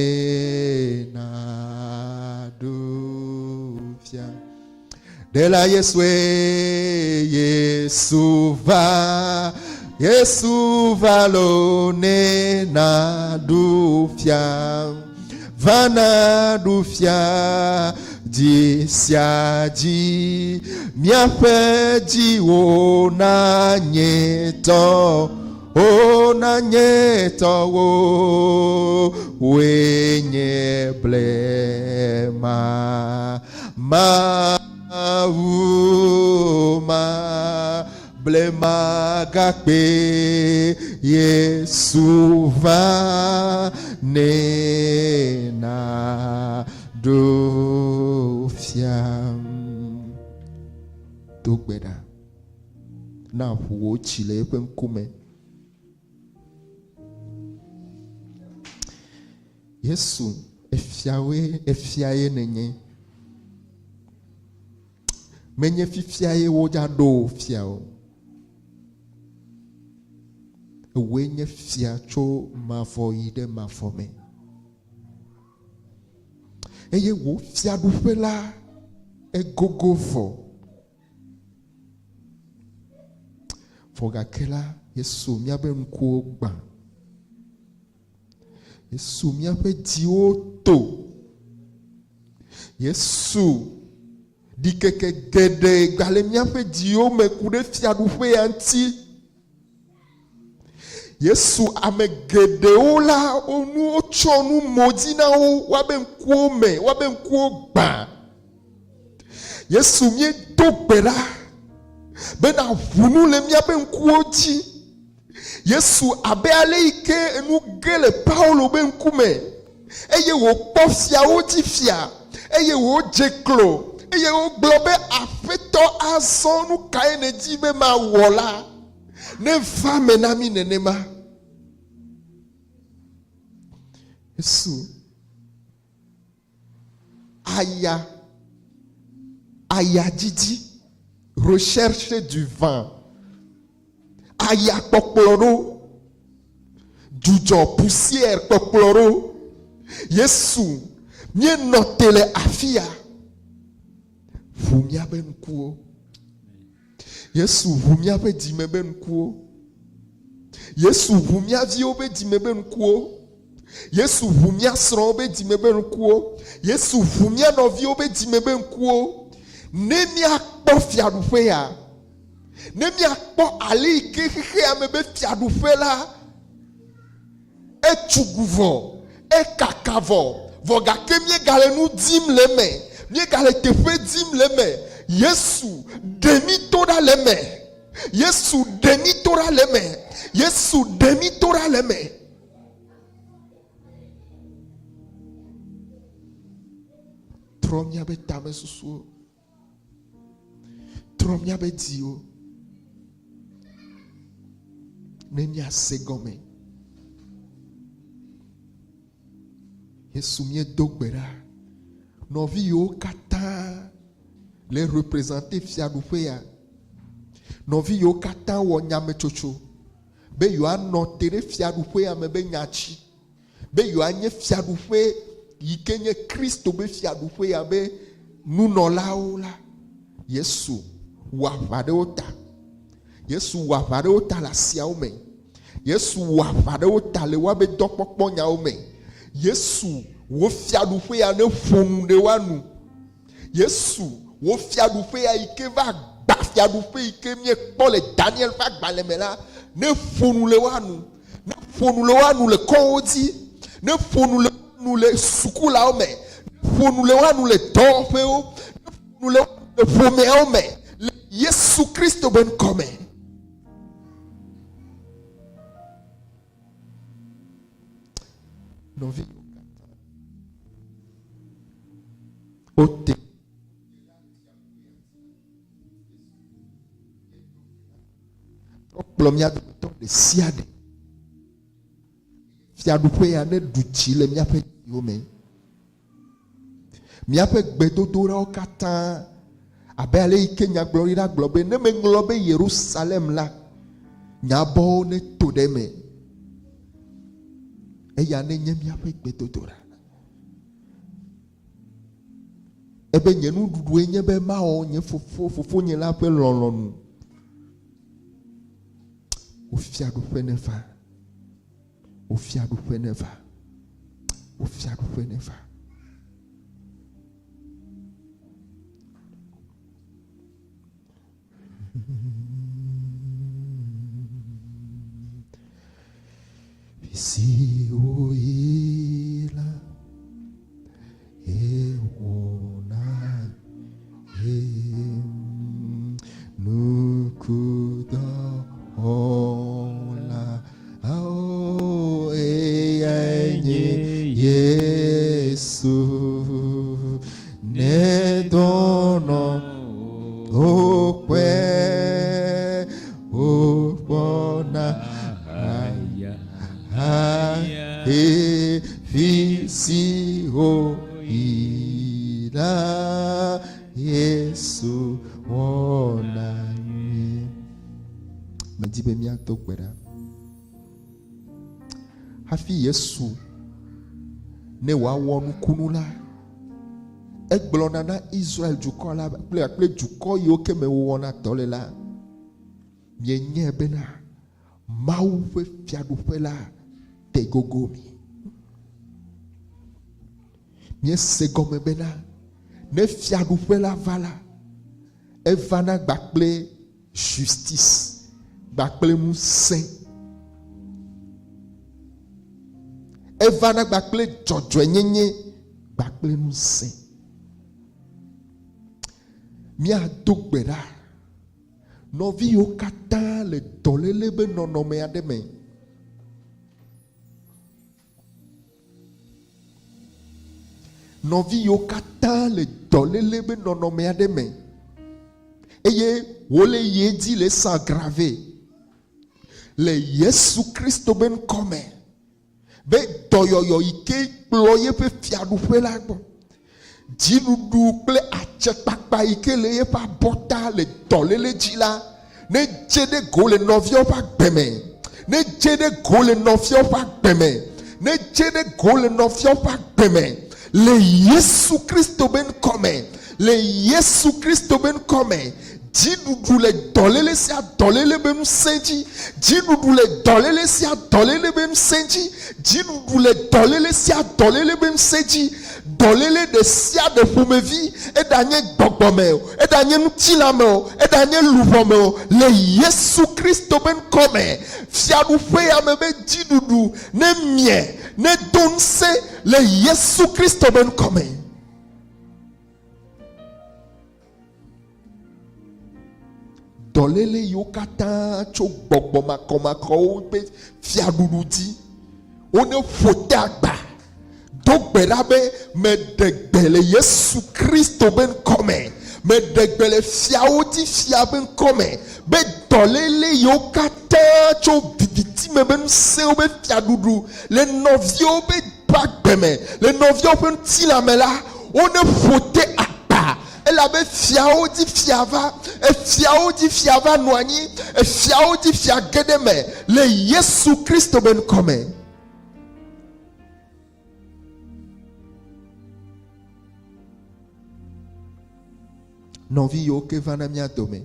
Speaker 1: naɖo fia. Ɖela Yesue, Yesu va, Yesu va lo ne naɖu fia. Va naɖu fia dzi sia dzi, míaƒe dziwo nanye tɔ, o nanye tɔwo, wòe nye blema Mawu ma blema gakpe Yesu va ne naɖo fia. Do gbe ɖa na ʋu wò dzi le eƒe ŋkume. Yesu, efiawoe, efiae nènye. Menye fifia ye wodza ɖo wò fia o. Ewòe nye fia tso mavɔ yi ɖe mavɔ me. Eye wò fiaɖuƒe la egogo vɔ. Vɔ gake la, Yesu míaƒe ŋkuwo gbã. Yesu míaƒe dziwo to. Yesu ɖikeke geɖe gale míaƒe dziwo me ku ɖe fiaɖuƒea ŋuti. Yesu ame geɖewo la wonu wotsɔ nu mo dzi na wo woabe ŋkuwo me woabe ŋkuwo gbã. Yesu míedo gbe ɖa bena ʋu nu le míaƒe ŋkuwo dzi. Yesu abe ale yi ke enu ge le Paulo be ŋkume eye wòkpɔ fiawo dzi fia eye wòdze klo eye wogblɔ be, Aƒetɔ, azɔ nu kae nèdi be mawɔ la, neva me na mí nenema. Yesu aya ayadzidzi, recherche du vent, aya kpɔkplɔ ɖo, dzudzɔ, poussière kpɔkplɔ ɖo. Yesu, míenɔ te le afia, ʋu míaƒe ŋkuwo. Yesu ʋu míaƒe dzime be ŋkuwo. Yesu ʋu mía viwo be dzime be ŋkuwo. Yesu ʋu mía srɔ̃wo be dzime be ŋkuwo. Yesu ʋu mía nɔviwo be dzime be ŋkuwo. Ne míakpɔ fiaɖuƒe ya, ne míakpɔ ale yi ke xexea me be fiaɖuƒe la etsugu vɔ, ekaka vɔ, vɔ gake míegale nu dim le eme, míegale teƒe dim le eme. Yesu ɖe mí to ɖa le eme. Yesu ɖe mí to ɖa le eme. Yesu ɖe mí to ɖa le eme. Trɔ míaƒe tamesusuwo. Trɔ míaƒe dziwo. Ne míase gɔme. Yesu míedo gbe ɖa. Nɔvi yiwo katã le représenter fiaɖuƒe ya. Nɔvi yiwo katã wɔ nyametsotso be yewoanɔ te ɖe fiaɖuƒea me be nya dzi, be yewoanye fiaɖuƒe yi ke nye Kristo be fiaɖuƒea be nunɔlawo la, Yesu wɔ aʋa ɖe wo ta. Yesu wɔ aʋa ɖe wo ta le asiawo me. Yesu wɔ aʋa ɖe wo ta le woabe dɔkpɔkpɔnyawo me. Yesu, wò fiaɖuƒea ne ƒo nu ɖe woa nu. Yesu, wò fiaɖuƒea yi ke va gba fiaɖuƒe yi ke míekpɔ le Daniel ƒe agbalẽ me la, ne ƒo nu le woa nu, ne ƒo nu le woa nu le kɔwo dzi, ne ƒo nu le woa nu le sukulawo me, ne ƒo nu le woa nu le dɔwɔƒewo, ne ƒo nu le woa nu le ƒomeawo me, le Yesu Kristo be ŋkɔ me. Nɔvi wote Nekplɔ mía dometɔ ɖe sia ɖe. Fiaɖuƒe ya neɖu dzi le míaƒe dziwo me. Míaƒe gbedodoɖawo katã, abe ale yi ke nyagblɔɖila gblɔ be, ne meŋlɔ be Yerusalem la, nye abɔwo neto ɖe eme. Eya nenye míaƒe gbedodoɖa. Ebe nye nuɖuɖue nye be mawɔ nye fofo, fofonye la ƒe lɔlɔ̃nu. Wò fiaɖuƒe neva. Wò fiaɖuƒe neva. Wò fiaɖuƒe neva. Si woyi la, ewɔna nukudɔ wɔla. Ao, eyae nye Yesu. Ne dɔnɔ wokpɔe wokpɔna fi si woyi la Yesu wɔna nyuie. Medi be míado gbe ɖa. Hafi Yesu ne wòawɔ nukunu la, egblɔna na Israel dukɔ la kple kple dukɔ yiwo ke me wòwɔna dɔ le la, mienyae bena Mawu ƒe fiaɖuƒe la te gogo mi. Miese gɔme bena ne fiaɖuƒe la va la, evana gbakple justice gbakple ŋusẽ. Evana gbakple dzɔdzɔenyenye gbakple ŋusẽ. Míado gbe ɖa. Nɔvi yiwo katã le dɔléle be nɔnɔme aɖe me. Nɔvi yiwo katã le dɔléle be nɔnɔme aɖe me eye wole yi edzi le s'aggrave le Yesu Kristo be ŋkɔ me be dɔyɔyɔ yi ke kplɔ yeƒe fiaɖuƒe la gbɔ, dziɖuɖu kple atsekpakpa yi ke le yeƒe abɔta le dɔléle dzi la nedze ɖe go le nɔviawo ƒe agbe me, nedze ɖe go le nɔviawo ƒe agbe me, nedze ɖe go le nɔviawo ƒe agbe me le Yesu Kristo be ŋkɔ me, le Yesu Kristo be ŋkɔ me. Dziɖuɖu le dɔléle sia dɔléle be ŋusẽ dzi. Dziɖuɖu le dɔléle sia dɔléle be ŋusẽ dzi. Dziɖuɖu le dɔléle sia dɔléle be ŋusẽ dzi. Dɔléle ɖe sia ɖe ƒomevi, eɖanye gbɔgbɔ me o, eɖanye ŋutilã me o, eɖanye luʋɔ me o, le Yesu Kristo be ŋkɔ me, Fiaɖuƒe ya me be dziɖuɖu ne mie, ne do ŋusẽ le Yesu Kristo be ŋkɔ me. Dɔléle yiwo katã tso gbɔgbɔ makɔmakɔwo ƒe fiaɖuɖu dzi, wone ƒo te agba. Do gbe ɖa be, Meɖe gbe le Yesu Kristo be ŋkɔ me. Meɖe gbe le fiawo dzi fia be ŋkɔ me be dɔléle yiwo katã tso viviti me be ŋusẽwo be fiaɖuɖu le nɔviwo be agbe me, le nɔviawo ƒe ŋutilã me la, wone ƒo te agba. Elabe fiawo dzi fia va, efiawo dzi fia va nɔ anyi, efiawo dzi fia ge ɖe eme le Yesu Kristo be ŋkɔ me. Nɔvi yiwo ke va na mía dome,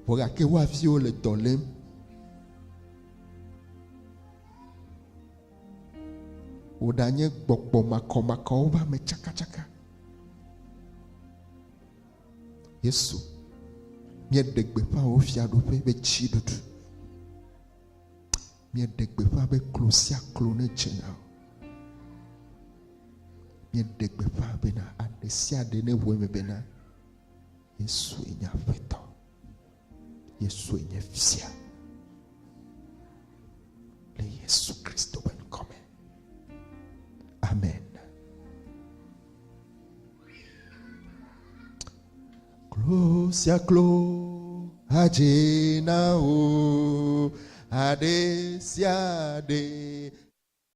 Speaker 1: vɔ gake woa viwo le dɔ lém. Woɖanye gbɔgbɔ makɔmakɔwo ƒe ame tsakatsaka. Yesu, míeɖe gbeƒã wò fiaɖuƒe be dziɖuɖu. Míeɖe gbeƒã be klo sia klo nedze na wò. Míeɖe gbeƒã bena aɖe sia aɖe neʋu eme bena Yesue nye Aƒetɔ. Yesue nye Fia. Le Yesu Kristo ƒe ŋkɔ me. Amen. Klo sia klo. Adze na wò. Aɖe sia ɖe.